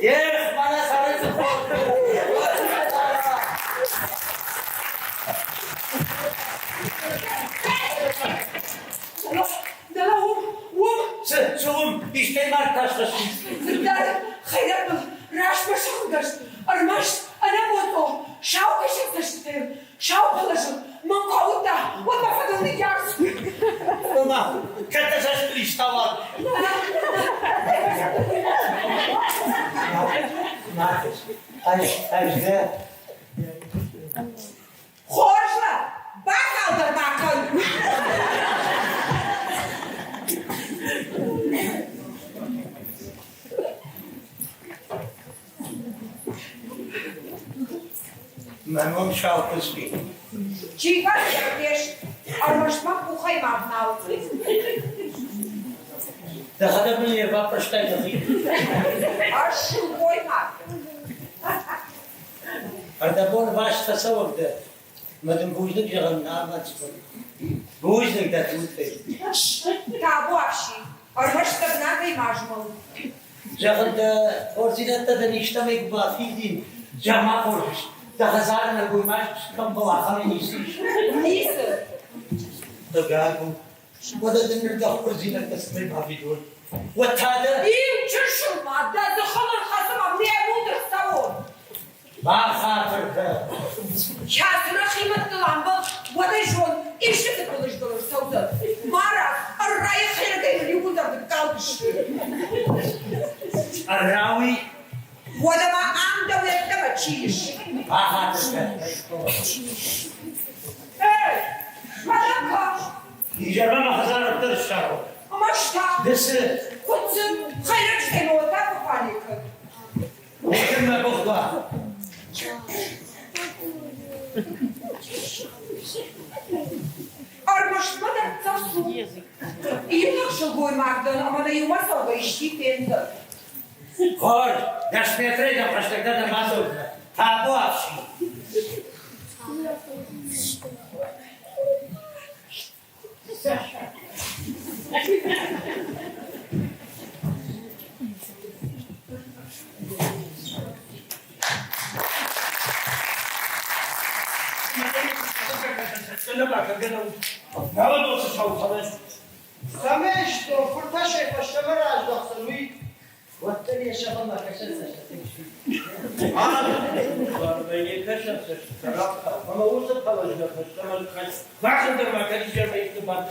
F: Эх, мӕнӕ цӕрӕн
D: Дӕлӕ уым, уым!
F: Цы, цы уым? Истӕй мард тасхӕссис?
D: Фыддӕр хӕйрӕгыл рӕстмӕ сыхгӕст, ӕрмӕст ӕнӕбонтъо сау кӕсӕнцӕстытӕ Сау пӕлӕзыл мӕн куы ауыдта, уӕд мӕ фӕдыл ныййарц.
F: Ома, кӕд дӕ цӕстыл истӕуал? Маркус, ӕз дӕ.
D: Хорз лӕг, бахау ма кӕн.
F: Мӕ ном Саукуыдз.
D: Чи фӕрсӕрдес, ӕрмӕст мӕ къухӕй ма внал.
F: Дӕхӕдӕг мын не рбаппӕрстай дӕхи?
D: Ӕз сылгоймаг дӕн.
F: Ӕрдӕбон васт фӕцӕуӕг дӕ, мӕ дын бузныг зӕгъын нӕма Бузныг дӕ тутӕй.
D: Табуафси, ӕрмӕст дӕ бынатӕй ма змӕл.
F: Зӕгъын дӕ хорздзинӕдтӕ дын истӕмӕй куы бафидин, зӕгъ ма хорз, дӕ хӕдзары нӕлгоймаг скӕмбӕл ахӕмӕй ницы ис?
D: Ницы.
F: Хъыгаг у. Уӕдӕ дын ныр дӕ хорздзинӕдтӕ цӕмӕй бафидон? Уӕд та дӕ...
D: Иу чысыл ма дӕ дзыхыл ӕрхӕцӕм ӕмӕ муд ӕрцӕуон.
F: Бахатыр кӕн.
D: Кӕцы нӕхимӕттыл амбӕлд, уӕд ӕй зон, исты фыдбылыз дыл ӕрцӕудзӕн. Мара, ӕррайы хӕрӕгӕй нын иууылдӕр ныккалдысты.
F: Ӕррауи?
D: Уӕдӕ ма ам дӕу йеддӕмӕ чи ис?
F: Бахатыр кӕн.
D: Эй, мӕнӕ кӕс.
E: Изӕрмӕ мӕ хӕдзарӕдтӕ ссарон.
D: Ӕмӕ та?
F: Ды цы?
D: Куыд цы? Хӕйрӕджытӕй нуӕтта фӕфале кӕн.
F: Уыдонмӕ быгъдуа.
D: Ӕрмӕст мӕ дӕрддзӕф цу. Иунӕг сылгоймаг дӕн ӕмӕ нӕ иумӕ цӕугӕ исчи фендзӕн.
F: Хорз, 10 метрӕй дӕм хӕстӕгдӕр нӕма цӕудзынӕ. Табу ӕфсин.
B: Цӕмӕй стон, фыртӕсӕй фӕстӕмӕ раздӕхдзӕн, уый?
F: Уӕддӕр йӕ сӕгъмӕ кӕсӕн цӕстытӕ
E: Ӕмӕ уыцы пӕлӕзгӕ фӕстӕмӕ Бахӕндӕр ма кӕд изӕрмӕ исты бадт.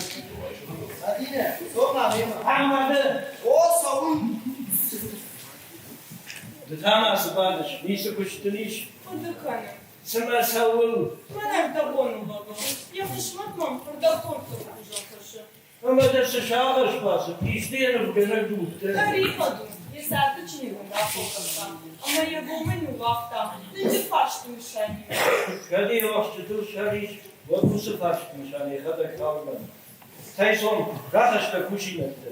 B: Мадинӕ, цом-ма мемӕ.
E: Ӕмӕ ды?
B: О, цӕуын.
E: Ды та ма цы бадыс? Ницы куыст дын ис?
C: Хъуыды кӕнын.
E: Цымӕ цӕуыл?
C: Мӕн ӕрдӕбоны бабӕ. Йӕ хъысмӕт мӕм ӕрдӕбонты хуызӕн кӕсы.
E: Ӕмӕ дӕ цы сагъӕс бацыд? Исты йӕ нывгӕнӕг дуртӕ?
C: Тӕригъӕд у, йӕ царды чиныгон рахохӕдта ӕмӕ йӕ гомӕй ныууагъта дынджыр фарсты нысанимӕ.
E: Кӕд йе уӕхсчытыл сӕр ис, уӕд уыцы фарсты нысан йӕхӕдӕг халдзӕн. Цӕй цом, рахӕсс дӕ кусинӕгтӕ.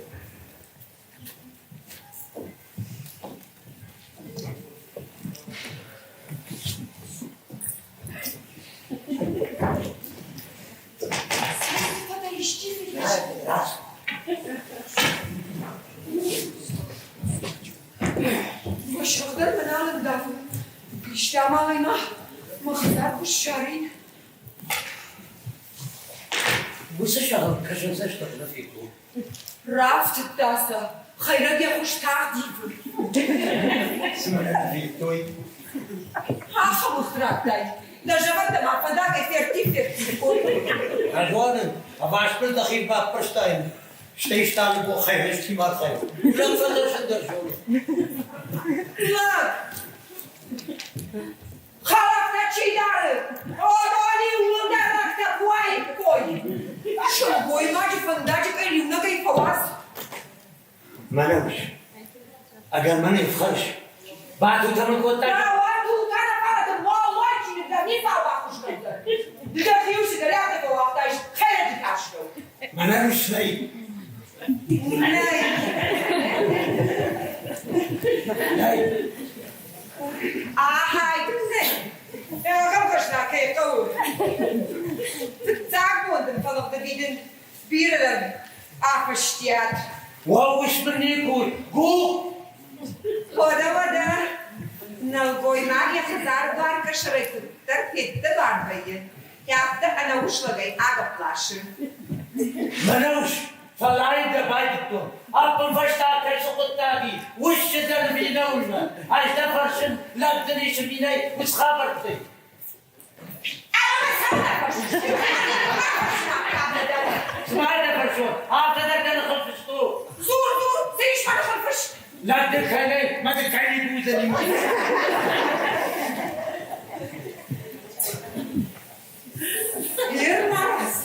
D: Мӕ сӕгъ дӕр мӕ нал ӕндавы. Исты амалӕй ма мӕ хӕдзар куы ссарин.
F: Уыцы сӕгъыл кӕсӕнцӕстытӕ нӕ федтон.
D: Рафтыдта сӕ, хӕйрӕг йӕ хуыз тагъд ивы.
F: Цымӕ нӕ федтой?
D: Ахӕм уыхт радтай. Дӕ зӕвӕттӕ ма фӕндагӕй ферттив-ферттив кодтой.
F: Ӕз уонын, ӕваст мын дӕхи баппӕрстай, стӕй станы бохӕй рӕзтимӕ архайын. Лӕг фӕлӕсындӕр зоны.
D: Лӕг! Хӕлӕгтӕ чи дары, уыдон иууылдӕр лӕгтӕ куы уаиккой. Сылгоймаджы фӕндаджы къӕй иунӕгӕй фӕуадз.
F: Мӕнӕ ус, ӕгӕр мӕн ӕфхӕрыс. Батутӕ мын кодтай?
D: Дӕуӕн тутӕ нӕ фӕлӕ дын уӕллай чиныг дӕр ницӕуыл баххуыс кӕндзӕн. Ды дӕхи усытӕ рӕгъты фӕуагътаис хӕйрӕджы тасыл.
F: Мӕнӕ ус нӕй.
D: Нӕй.
F: Нӕй.
D: Ахай, ахӕм хӕсна кӕй хъӕуы. Фыццаг бон дын фӕлыгъды видын бирӕ афӕстиат.
F: Уӕ ус мын никуы гу!
D: Уӕдӕ, уӕдӕ, нӕлгоймаг йӕ хӕдзары дуар къӕсӕрӕй куыддӕр феддӕдуар вӕййы, афтӕ ӕнӕус лӕгӕй агӕпп ласы.
F: Мӕнӕ ус, фӕллайын дӕ байдыдтон. Ӕппынфӕстаг кӕй цы хъуыддаг и, уыцы дӕр ми нӕ уынмӕ. Ӕз дӕ фӕрсын, лӕг дын ис ӕви нӕй, уыцы хабӕрттӕй.
D: Ӕмӕ цӕуылнӕ фӕрсыс?
F: Цымӕ дӕ фӕрсон, афтӕ дӕр дӕ ныхыл фыст у.
D: Дзур, дзур, цы ис мӕ ныхыл фыст?
F: Лӕг дын кӕй нӕй, мӕ дын кӕй никуы уыдзӕни.
D: Ермараз,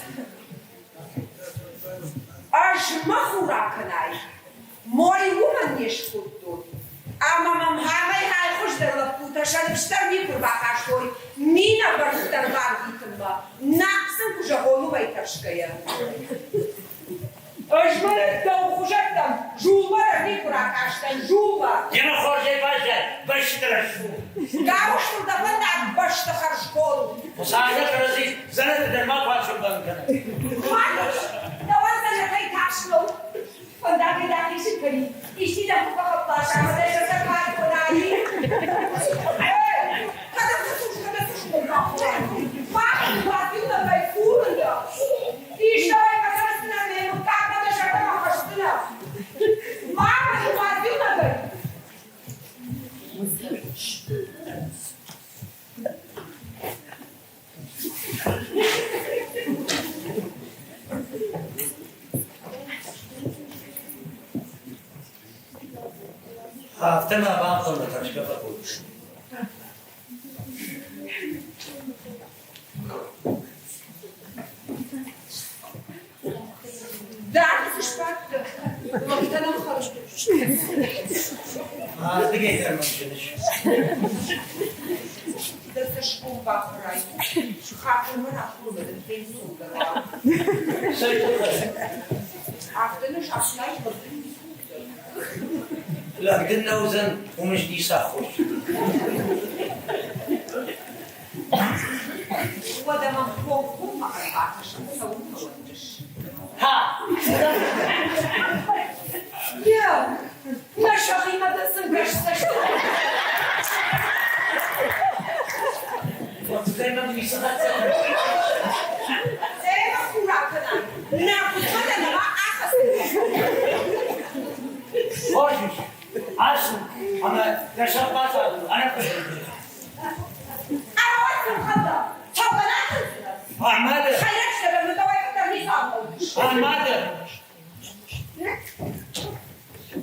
D: ӕз мӕ хур акӕнай, мой уымӕн не скодтон, ӕмӕ мӕм хӕмӕй-хай хуыздӕр лӕппутӕ сӕ ныфс дӕр никуы рбахастой минӕвӕрттӕ рбарвитынмӕ, нӕ сын куы зӕгъон, уымӕй тӕрсгӕйӕ. Ӕз мӕнӕ дӕу хуызӕттӕм зулмӕ дӕр никуы ракастӕн, зулмӕ!
F: Демӕ хорзӕй баззад, бӕсты рӕсугъд.
D: Гауызтыл дӕ фӕндаг бӕсты хӕрзконд.
F: Хуыцауы кӕрӕдзи дзӕнӕты дӕр ма фӕсымбӕлын кӕнӕд.
D: Мӕгуыр, дӕуӕн дзӕнӕтӕй тас нӕу. Фӕндагӕй дӕхи кӕни, исчи дӕм куы фӕхӕппаса ӕмӕ дӕ зӕрдӕ кӕд кодтай. Кӕдӕм дӕ цус, кӕдӕм цус бахъуырай. Мах уадиунӕгӕй курын дӕ. Истӕмӕй фӕтӕрсдзынӕ ме мыггагмӕ дӕ зӕрдӕмӕ хӕсдзынӕ. Ма мӕ уадиунӕгӕй.
F: Афтӕ мӕ банхъӕлмӕ тӕрсгӕ фӕкодтой.
D: Дард цы сбадтӕ, лӕгтӕ нӕм хӕрыс.
F: Ардыгӕй дӕр мӕм зыныс.
D: Дӕ цӕсгом бахӕрай, хатырмӕ рахоны дын фенцондӕр уа.
F: Цӕй тыххӕй?
D: Афтӕ нӕ сафнай
F: Лӕг дын нӕ уыдзӕн, уым ис ницы аххос.
D: Уӕдӕ мӕм комкоммӕ ӕрбакӕсын цӕуылнӕ уӕндыс?
F: Ха!
D: Йӕ, нӕ сӕхимӕ дӕ цы нгӕсдзысты?
F: Уӕддӕр мӕм ницы хӕццӕ кӕны.
D: Ӕмӕ хур акӕнай, нӕ куыдзмӕ дӕ нӕма ахӕссын.
F: Хорз ус, ацу ӕмӕ дӕ сӕр бацагур ӕнӕхъуыды. Амады. Амады.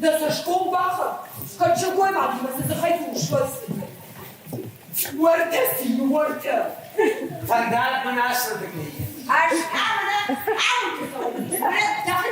D: Дӕ цӕсгом бахӕр, кӕд сылгоймагимӕ цы дзыхӕй дзурыс, уӕд. Уӕртӕ цин, уӕртӕ!
F: Фӕндаг мын ацырдыгӕй.
D: Ӕз та мӕнӕ ауылты цӕуын, мӕнӕ дӕхи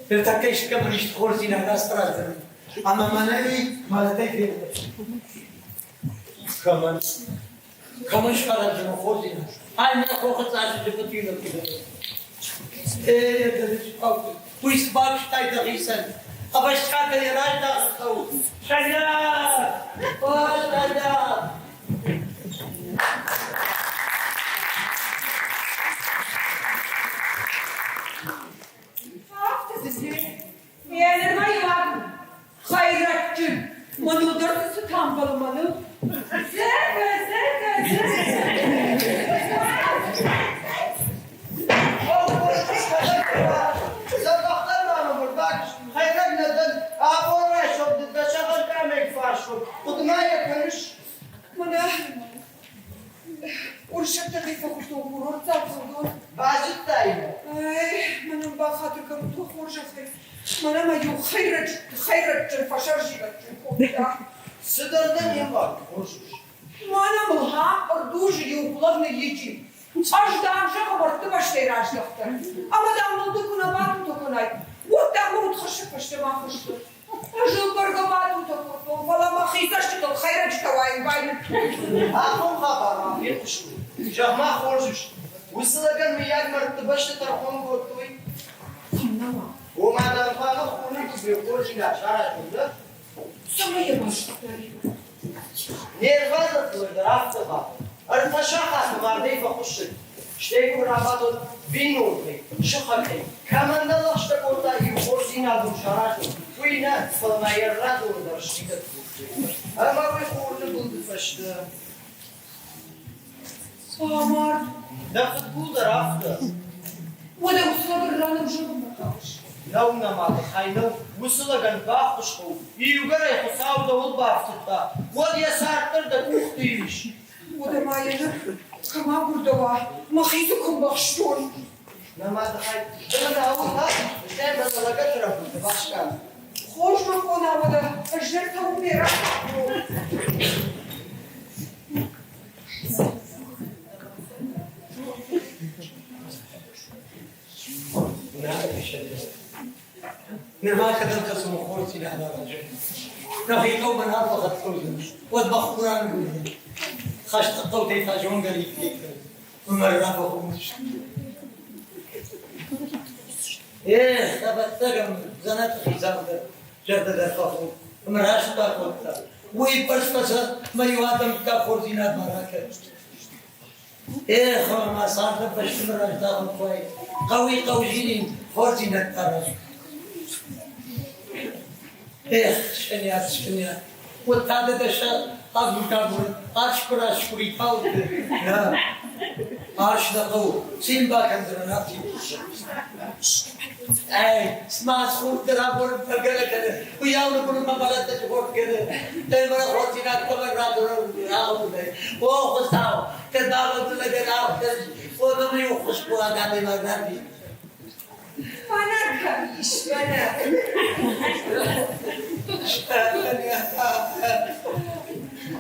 F: Ныртӕккӕ искӕмӕн исты хорздзинад астраздзӕн, ӕмӕ мӕнӕй мӕлӕтӕй фервӕзт. Кӕмӕн? Кӕмӕн сараздзынӕн хорздзинад? Ай мӕ хохы цъасы джыбытимӕ Уый цы бакуыстай дӕхицӕн? Ӕвӕстиатӕй йӕ раздахын хъӕуы. Сӕня! О, Сӕня!
D: Йӕ нырма иуӕг хӕйрӕджджын, мӕныл дӕр дзы цы тамбӕлы мӕныл? Зӕгӕ, зӕгӕ, зӕгӕ!
B: Хӕйрӕг нӕ дӕн, абон райсом дын дӕ сӕгъӕлкъамӕй фарстон, куыд ма йӕ кӕныс?
D: Мӕнӕ уырыссӕгтӕ кӕй фӕхуыдтон курортдзау уыдон.
B: Базыдтай йӕ?
D: Ай, мӕнӕн бахатыр кӕнут уӕ хорзӕхӕй. Мӕнӕ мӕ иу хӕйрӕджджын фӕсӕрзивӕгджын кодта.
B: Цыдӕр дӕ не мбары, хорз ус.
D: Мӕнӕ мыл ха ӕрдузы иу лӕг ныййичъи. Ӕз, дам, зӕгъы, мӕрдты бӕстӕй раздӕхтӕн. Ӕмӕ, дам, мыл ды куы нӕ батутӕ кӕнай, уӕд, дам, мӕ удхӕссӕг фӕстӕмӕ ахӕсдзӕн. Ӕз ыл бӕргӕ батутӕ кодтон, фӕлӕ мӕхи цӕстытыл хӕйрӕджытӕ уайын байдыдтой.
B: Ахӕм хабар ма фехъуыстон. Зӕгъ-ма, хорз ус, уыцы лӕгӕн мыййаг мӕрдты бӕсты тӕрхон кодтой?
D: Куыннӕ уа?
B: Ома дӕм хъуамӕ хуры гуыбыр хорздзинад саразон, нӕ?
D: Цӕмӕй йӕ базыдтай?
B: Не рвадӕттыл дӕр афтӕ бакӕн. Ӕртӕ сахаты мардӕй фӕхуыссыд. Стӕй куы рабадон бинонтӕй, сыхӕгтӕй, кӕмӕн нӕ лӕгъстӕ кодта иу хорздзинад ын саразын, уый нӕ, фӕлӕ ма йӕ ррадоны дӕр сидӕт кодтой. Ӕмӕ уый хурныгуылды фӕстӕ
D: Амард.
B: Дӕ фыдгул дӕр афтӕ.
D: Уӕдӕ уыцы лӕг раны зӕгъынмӕ хъавыс?
B: Нӕу нӕ мады хай нӕу, уыцы лӕгӕн баххуыс хъӕуы. Иугӕр ӕй Хуыцау дӕуыл бафтыдта, уӕд йӕ цард дӕр дӕ къухты ис.
D: Уӕдӕ ма йӕ ныр кӕм агуырдӕуа, мӕхи дзы куы мбӕхстон.
B: Нӕ мады хай, ӕмӕ нӕ ауыл та, стӕй мӕ нӕ лӕгӕты рӕбынты баскъӕр.
D: Хорз мӕ къона, уӕдӕ ӕз дӕр та уым рахатон.
F: Нырма кӕдӕм кӕсын хорздзинад аразын. Нӕхи хъӕумӕ нал фӕхӕццӕ уыдзӕн, уӕд мӕ хурӕн уыдзӕн. Хӕсты хъӕутӕй та зонгӕ никӕй кӕны. Уымӕ рабӕхъуысты. Эх, ӕвӕццӕгӕн, дзӕнӕты хицау дӕр зӕрдӕ дӕр фӕхудт ӕмӕ раст бакодта. Уый фӕстӕ мӕ иу адӕмтӕ хорздзинадмӕ ракӕн. Эх, ӕмӕ царды фӕстӕмӕ раздӕхын куы хъӕуи хъӕузилин хорздзинӕдтӕ аразын. Эх, Шаниат, Шаниат, уӕд та дӕ дӕ сӕ агур-гагур арскуыр-аскуыри фӕлды. Нӕ, арс нӕ хъӕуы, цин бакӕндзынӕн афтид. Ӕй, цыма схудтӕн абон фӕгӕлӕ кӕны, уыйау ныгуылынмӕ мӕлӕттӕ згъорд кӕны. Дӕ мӕ хорздзинад кӕмӕн радзурон, О, Хуыцау, кӕд бабӕтты лӕгӕн афтӕ, уӕд ӕмӕ иу хуыскъуаг адӕймаг рарвит.
D: Мӕнӕ кӕм ис, мӕнӕ.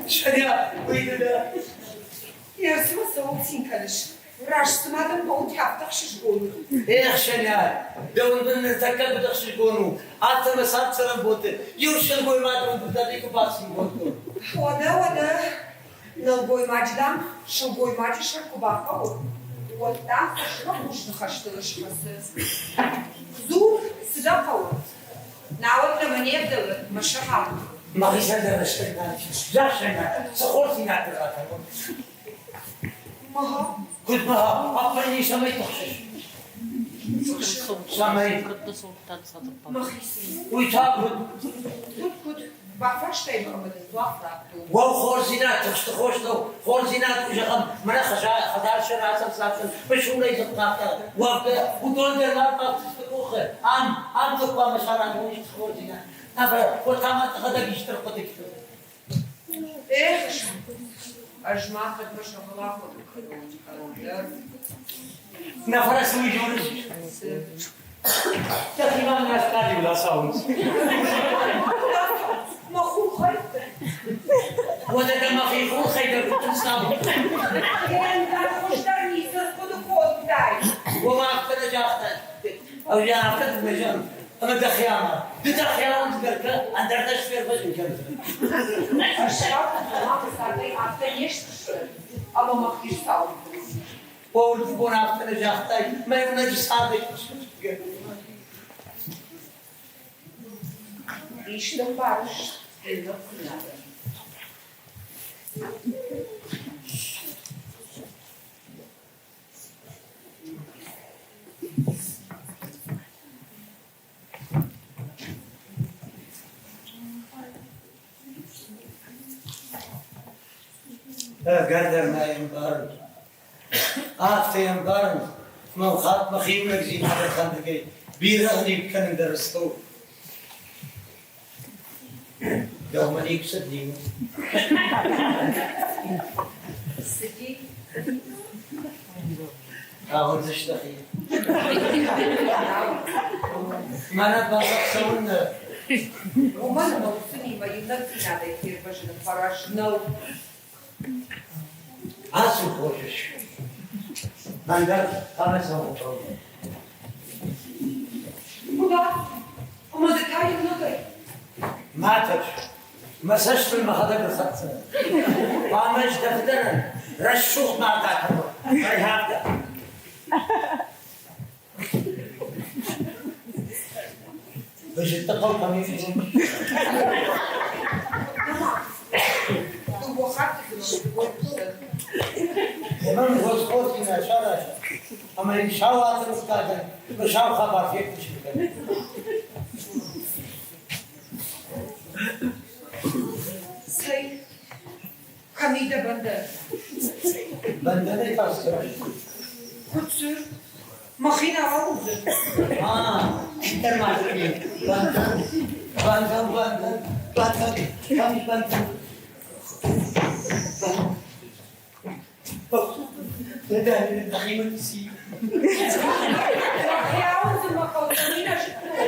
F: Шаня, уый ды дӕ.
D: Йӕ цыма цӕуыл цин кӕныс? Раст цыма дын хъӕуы афтӕ ӕхсызгон у.
F: Эх, Шаня, дӕуӕн дын ныртӕккӕ куыд ӕхсызгон у, афтӕ мӕ цард цӕрӕнбонты иу сылгоймаджы уын дӕр никуы бацин кодтон.
D: Уӕдӕ, уӕдӕ, нӕлгоймаджы, дам, сылгоймаджы сӕр куы бахъӕуы, уӕд, дам, фӕстӕмӕ хус ныхӕстыл схӕцы. Дзур, цы дӕ хъӕуы? Науӕд дӕ мӕ не вдӕлы, мӕ сыгъӕл.
F: Мӕхицӕн дӕр рӕстӕг нал ис. Зӕгъ, цы хорздзинад дын ракӕнон? Куыд ма ӕппын ницӕмӕй тыхсыс? Цӕмӕй? Уый та куыд?
D: Куыд, куыд? Бафарстай мӕ ӕмӕ дын дзуапп радтон.
F: Уӕ хорздзинад тыхсты хос нӕу, хорздзинад у, зӕгъӕм, мӕнӕ хӕдзар сӕ рацӕрдзӕн, фысымӕй дзыхъхъӕтӕ. Уӕвгӕ, уыдон дӕр нал бафтдзысты къухы. Ам, ам дзы хъуамӕ саразон исты хорздзинад. Нӕ фӕлӕ, уӕд та ма дӕхӕдӕг исты ӕрхъуыды кӕн.
D: Эх, ӕз ма фӕдмӕ сӕгъыл ахъуыды кӕнон ӕндӕр.
F: Нӕ фӕлӕ цы уый зоныс? Дӕхимӕ ныхас кӕны.
G: ацӕуынц.
D: Мӕ хурхӕйттӕ.
F: Уӕдӕ дӕ мӕхи хурхӕй дӕр куыд цӕуын?
D: Ӕндӕр хуыздӕр ницы рхъуыды кодтай.
F: Уымӕ афтӕ нӕ загътай. Ӕви афтӕ дын нӕ зӕгъын, ӕмӕ дӕхи амар. Ды дӕхи амонд кӕркӕ, ӕндӕр дӕ сфервӕзын кӕндзынӕн.
D: Фӕстаг цардӕй афтӕ не сты, ӕмӕ мӕхи сау.
F: Бон афтӕ нӕ загътай, мӕ иунӕджы цардӕй
D: Исты мбарыс, иунӕг куы нӕ дӕн.
F: Ӕгӕр дӕр ма йӕ мбарын. Афтӕ йӕ мбарын, ӕмӕ хатт мӕхи иунӕгдзинады ӕрхӕндӕгӕй бирӕ хъыг кӕнын дӕр ссӕуы. Дӕумӕ никуы цыди?
D: Цыди.
F: Ауындзыстӕхи. Мӕнӕ бӕллӕх цӕуылнӕ?
D: Уымӕн ӕмӕ уыцы мимӕ иунӕгдзинадӕй фервӕзыны фӕрӕз нӕу.
F: Ацу хорз. Мӕн дӕр хъуамӕ цӕуын хъӕуы.
D: Куыда? Ӕмӕ ды та иунӕгӕй?
F: Ма тӕрс. Мӕ цӕстыл мӕхӕдӕг ӕрхӕцдзынӕн. Хъуамӕ ӕз дӕ фыдӕнӕн рӕсугъд мард акӕнон. Байхӕрдӕ. Бызытты хъӕу кӕм ис?
D: Дыууӕ хатты дын
F: Уымӕн Господимӕ сарӕзт, ӕмӕ йын сау ацырухътадӕн ӕмӕ сау хабар фехъусын кӕны.
D: Цӕй, кӕм и дӕ бӕндӕн?
F: Бӕндӕнӕй фӕстӕмӕ.
D: Куыд цыр? Мӕхи нал ауындзын.
F: А, ӕндӕр ма дзы бӕндӕн, бӕндӕн, бӕндӕн, бӕндӕн, кӕм бӕндӕн?
D: Мӕхи ауындзын мӕ хъӕудзӕн, уый нӕ зыдтон.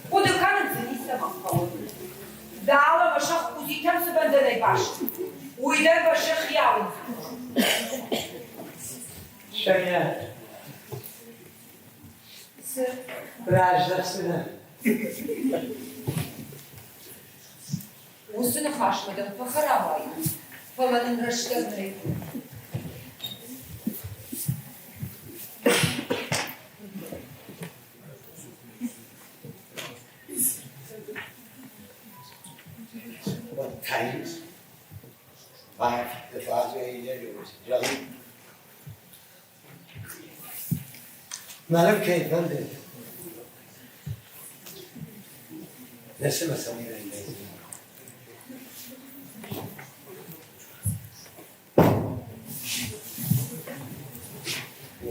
D: Хъуыды кӕнын дзы ницӕмӕн хъӕуы. Дӕлӕмӕ сӕ къудзитӕм цы бӕндӕнӕй баст, уый дӕр мӕ сӕхи ауындзын.
F: Сӕня,
D: Цы?
F: Раздӕхдзынӕ.
D: Уыцы ныхасмӕ дӕм фӕхӕрам уаид, фӕлӕ нын рӕстӕг нӕй.
F: Times. Мӕнӕн кӕй фӕнды, нӕ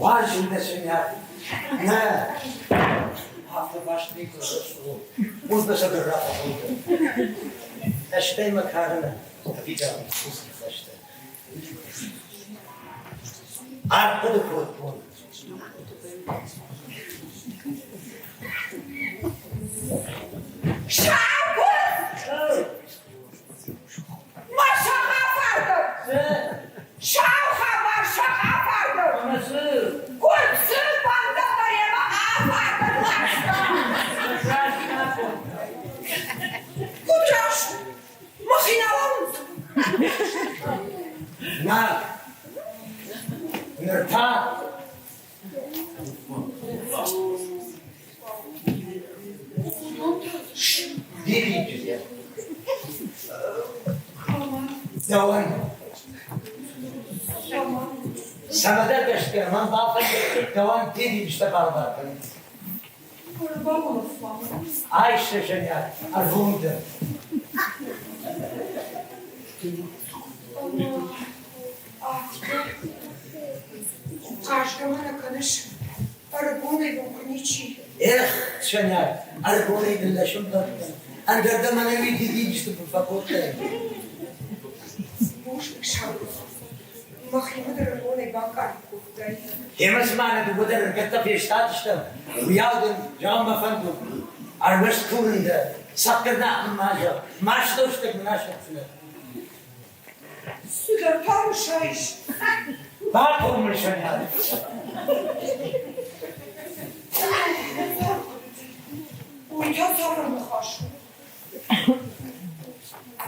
F: Уарзын дӕ Сӕниат. Нӕ, афтӕ баст никуы Уый сӕ дӕр рафӕхуыйны. Ӕстӕй мӕ карыны ӕви дам уыцы ныхӕстӕ. Ӕрхъуыды кодтон.
D: Сагуыз! Мӕ сӕгъафардӕг! Сау хабар сӕгъафардӕг! Куыдзы бандӕ дӕр афардӕг ласта! Куыд раст? Мӕхи нал ауындзын.
F: Нӕ, ныр та Дидинджытӕ. Дӕуӕн. Цӕмӕдӕр гӕсгӕ мӕн бафӕндыд дӕуӕн дидинджытӕ балӕвар кӕнын. Айсӕ Женя, ӕргом дӕ.
D: Хъазгӕ ма нӕ кӕныс? Ӕрыгонӕй мӕм куы ничи.
F: Эх, Женя, ӕрыгонӕй дын дӕ сымбӕлдтӕн. Ӕндӕр дӕ мӕнӕуи дидинджыты бын фӕкодтай.
D: Бузныг. Мӕхимӕ дӕр ӕргонӕй банкъард кодтай.
F: Гъемӕ цыма нӕ дыууӕ дӕр ӕргӕттӕ фестадыстӕм, уыйау дын, зӕгъын мӕ фӕндуд, ӕрмӕст курын дӕ, цӕхгӕр нӕ ма зӕгъ, ма стӕустӕг мын асӕтдзынӕ.
D: Цыдӕр та мысайыс.
F: Баком мын сӕнӕр.
D: Уый та цавӕр ныхас у?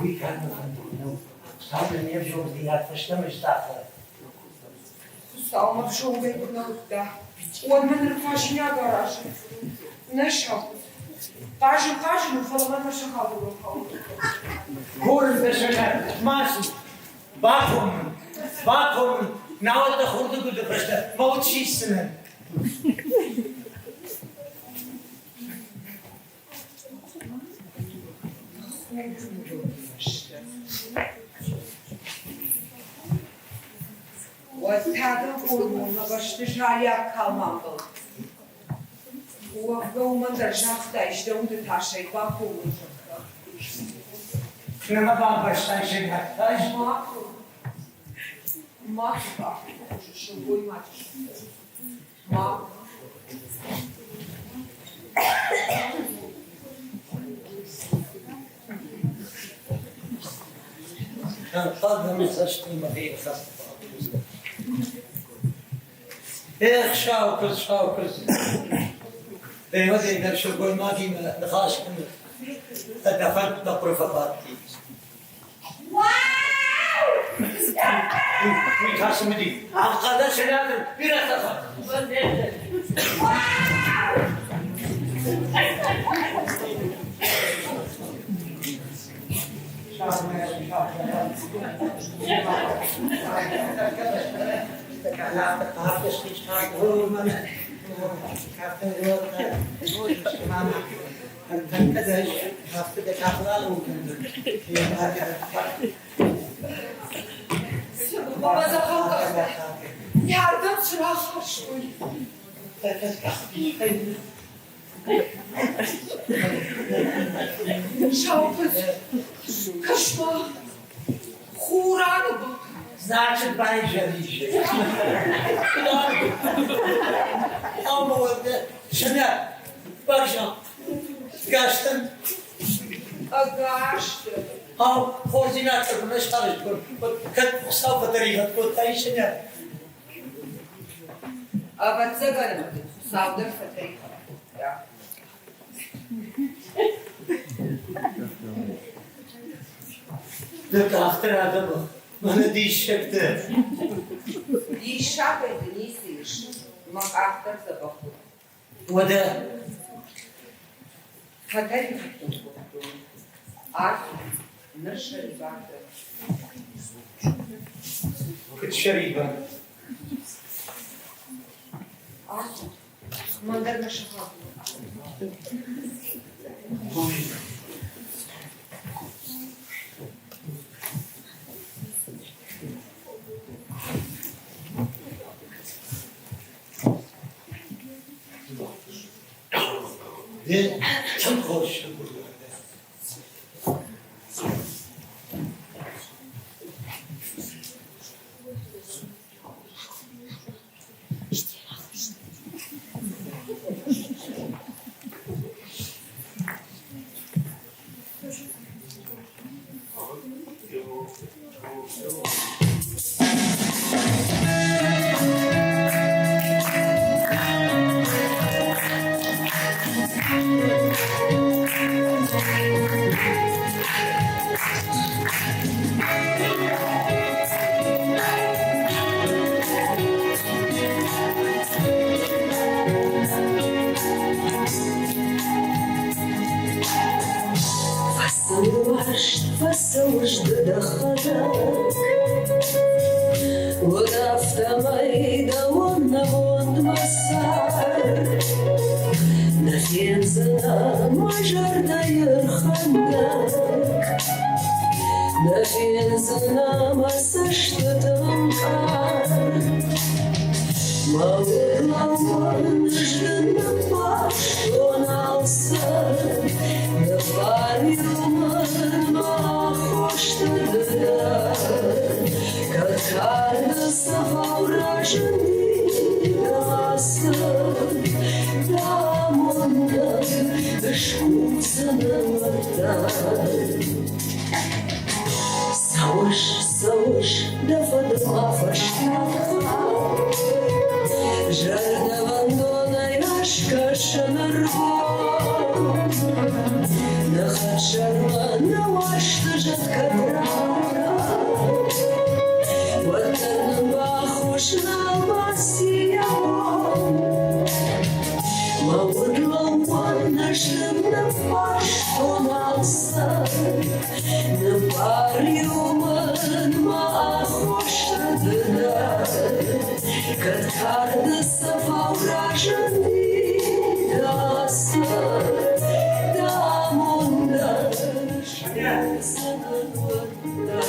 F: Уый кӕд мӕ фӕндон нӕу, Хуыцау дын не взонгдзинад фӕстӕмӕ здахы.
D: Хуыцау мӕ взонгӕй куы нӕ уыдта, уӕд мӕ ныр хъазинаг аразы. Нӕ сахуыд. Хъазын хъазын у, фӕлӕ мӕн мӕ сахабылон хъӕуы.
F: Курын дӕ сӕнӕр, ма цу, баком мын, баком мын, науӕд дӕ хурдыгуыды фӕстӕ мӕ уд сисдзынӕн.
D: Уӕд та дын гормонмӕ бӕсты залиаг калм амбӕлд. Уӕвгӕ уымӕн дӕр загътаис дӕ уды тасӕй бакомон, зӕгъгӕ.
F: Нӕ мӕ бамбӕрстай, Сӕнӕт, ӕз?
D: Макуы, макуы бахъуыды хуызы сылгоймаджы сыфтӕ. Макуы.
F: Ӕнхъӕлмӕ цӕстимӕ Эх, саукуыдз, саукуыдз! Ӕвӕдзӕй дӕр сылгоймагимӕ ныхас кӕны, дӕ фӕнд дӕ хъуыры фӕбадти. Уый та цы уыди? Ӕнхъӕлӕс рядом бирӕ
D: Ардӕм цы рахастой? Саукуыдз, кӕс-ма, хур аныгуылд.
F: Значит, байзӕрис. Ӕмӕ Сынӕ, бӕрзонд, гӕстӕн.
D: Ӕгас дӕ.
F: Ау, хорздзинад куы нӕ сарӕзтон, кӕд Хуыцау фӕтӕригъӕд кодта исынӕ.
D: Ӕвӕццӕгӕн, Хуыцау дӕр фӕтӕригъӕд кодта.
F: Дӕ къӕхты рӕдымы мӕнӕ диссӕгтӕ.
D: Диссагӕй дзы ницы ис, мӕ къах дӕр дзӕбӕх уыд.
F: Уӕдӕ
D: Фӕтӕригъӕд дын кодтон. Ацу, ныр сӕрибар дӕ.
F: Куыд сӕрибар?
D: Ацу, мӕн дӕр мӕ сыхаг у.
F: Ды тынг хорз сылгоймаг дӕ.
G: Фӕцӕуы фӕцӕуыс ды дӕхӕдӕг, Уӕд афтӕмӕй дӕуӕн нывонд мӕ цард. Нӕ фендзынӕ мӕ зӕрдӕйы рхӕндӕг, Нӕ фендзынӕ мӕ цӕстыты ӕнкъард. Мӕ удлӕууӕн зын ныппӕрстон алцы, Ныббар-иу мын мӕ аххосты ды дӕр. Кӕд карды Цӕуыс, цӕуыс, дӕ фӕдыл ма фӕстаг хатт. Зӕрдӕвӕндонӕй раскӕсӕн ӕргом. Нӕ хӕдсӕрмӕ нӕ уарзты зӕд кӕд рарад, Уӕддӕр нын баххуыс нал баци йӕ бон. Мӕ удлӕууӕн ӕз дын ныффарстон алцы. Ныббар-иу мын мӕ аххостӕ ды дӕр, Кӕд карды цӕфау разынди дӕ сӕр, Дӕ амондӕн скӕндзынӕн уӕддӕр.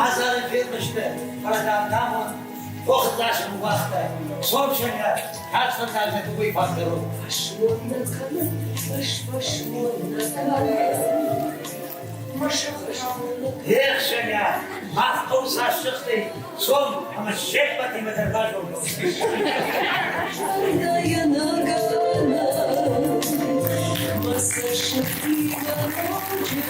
F: Азары фермӕсты, фӕлӕ дам дамон Тохтасы ныууагъта, Сомсӕнгӕ кӕд фӕндаг уый фӕндырыл.
G: Фӕсмон нӕ кӕнын, ӕз фӕсмон нӕ кӕнын.
F: Ех, Женя, мах хъӕуы цас сыгъдӕй, цом ӕмӕ се ппӕтимӕ дӕр базонгӕ.
G: Зӕрдӕйӕ нӕ гӕнӕн, мӕ цӕссыгтимӕ ноджы.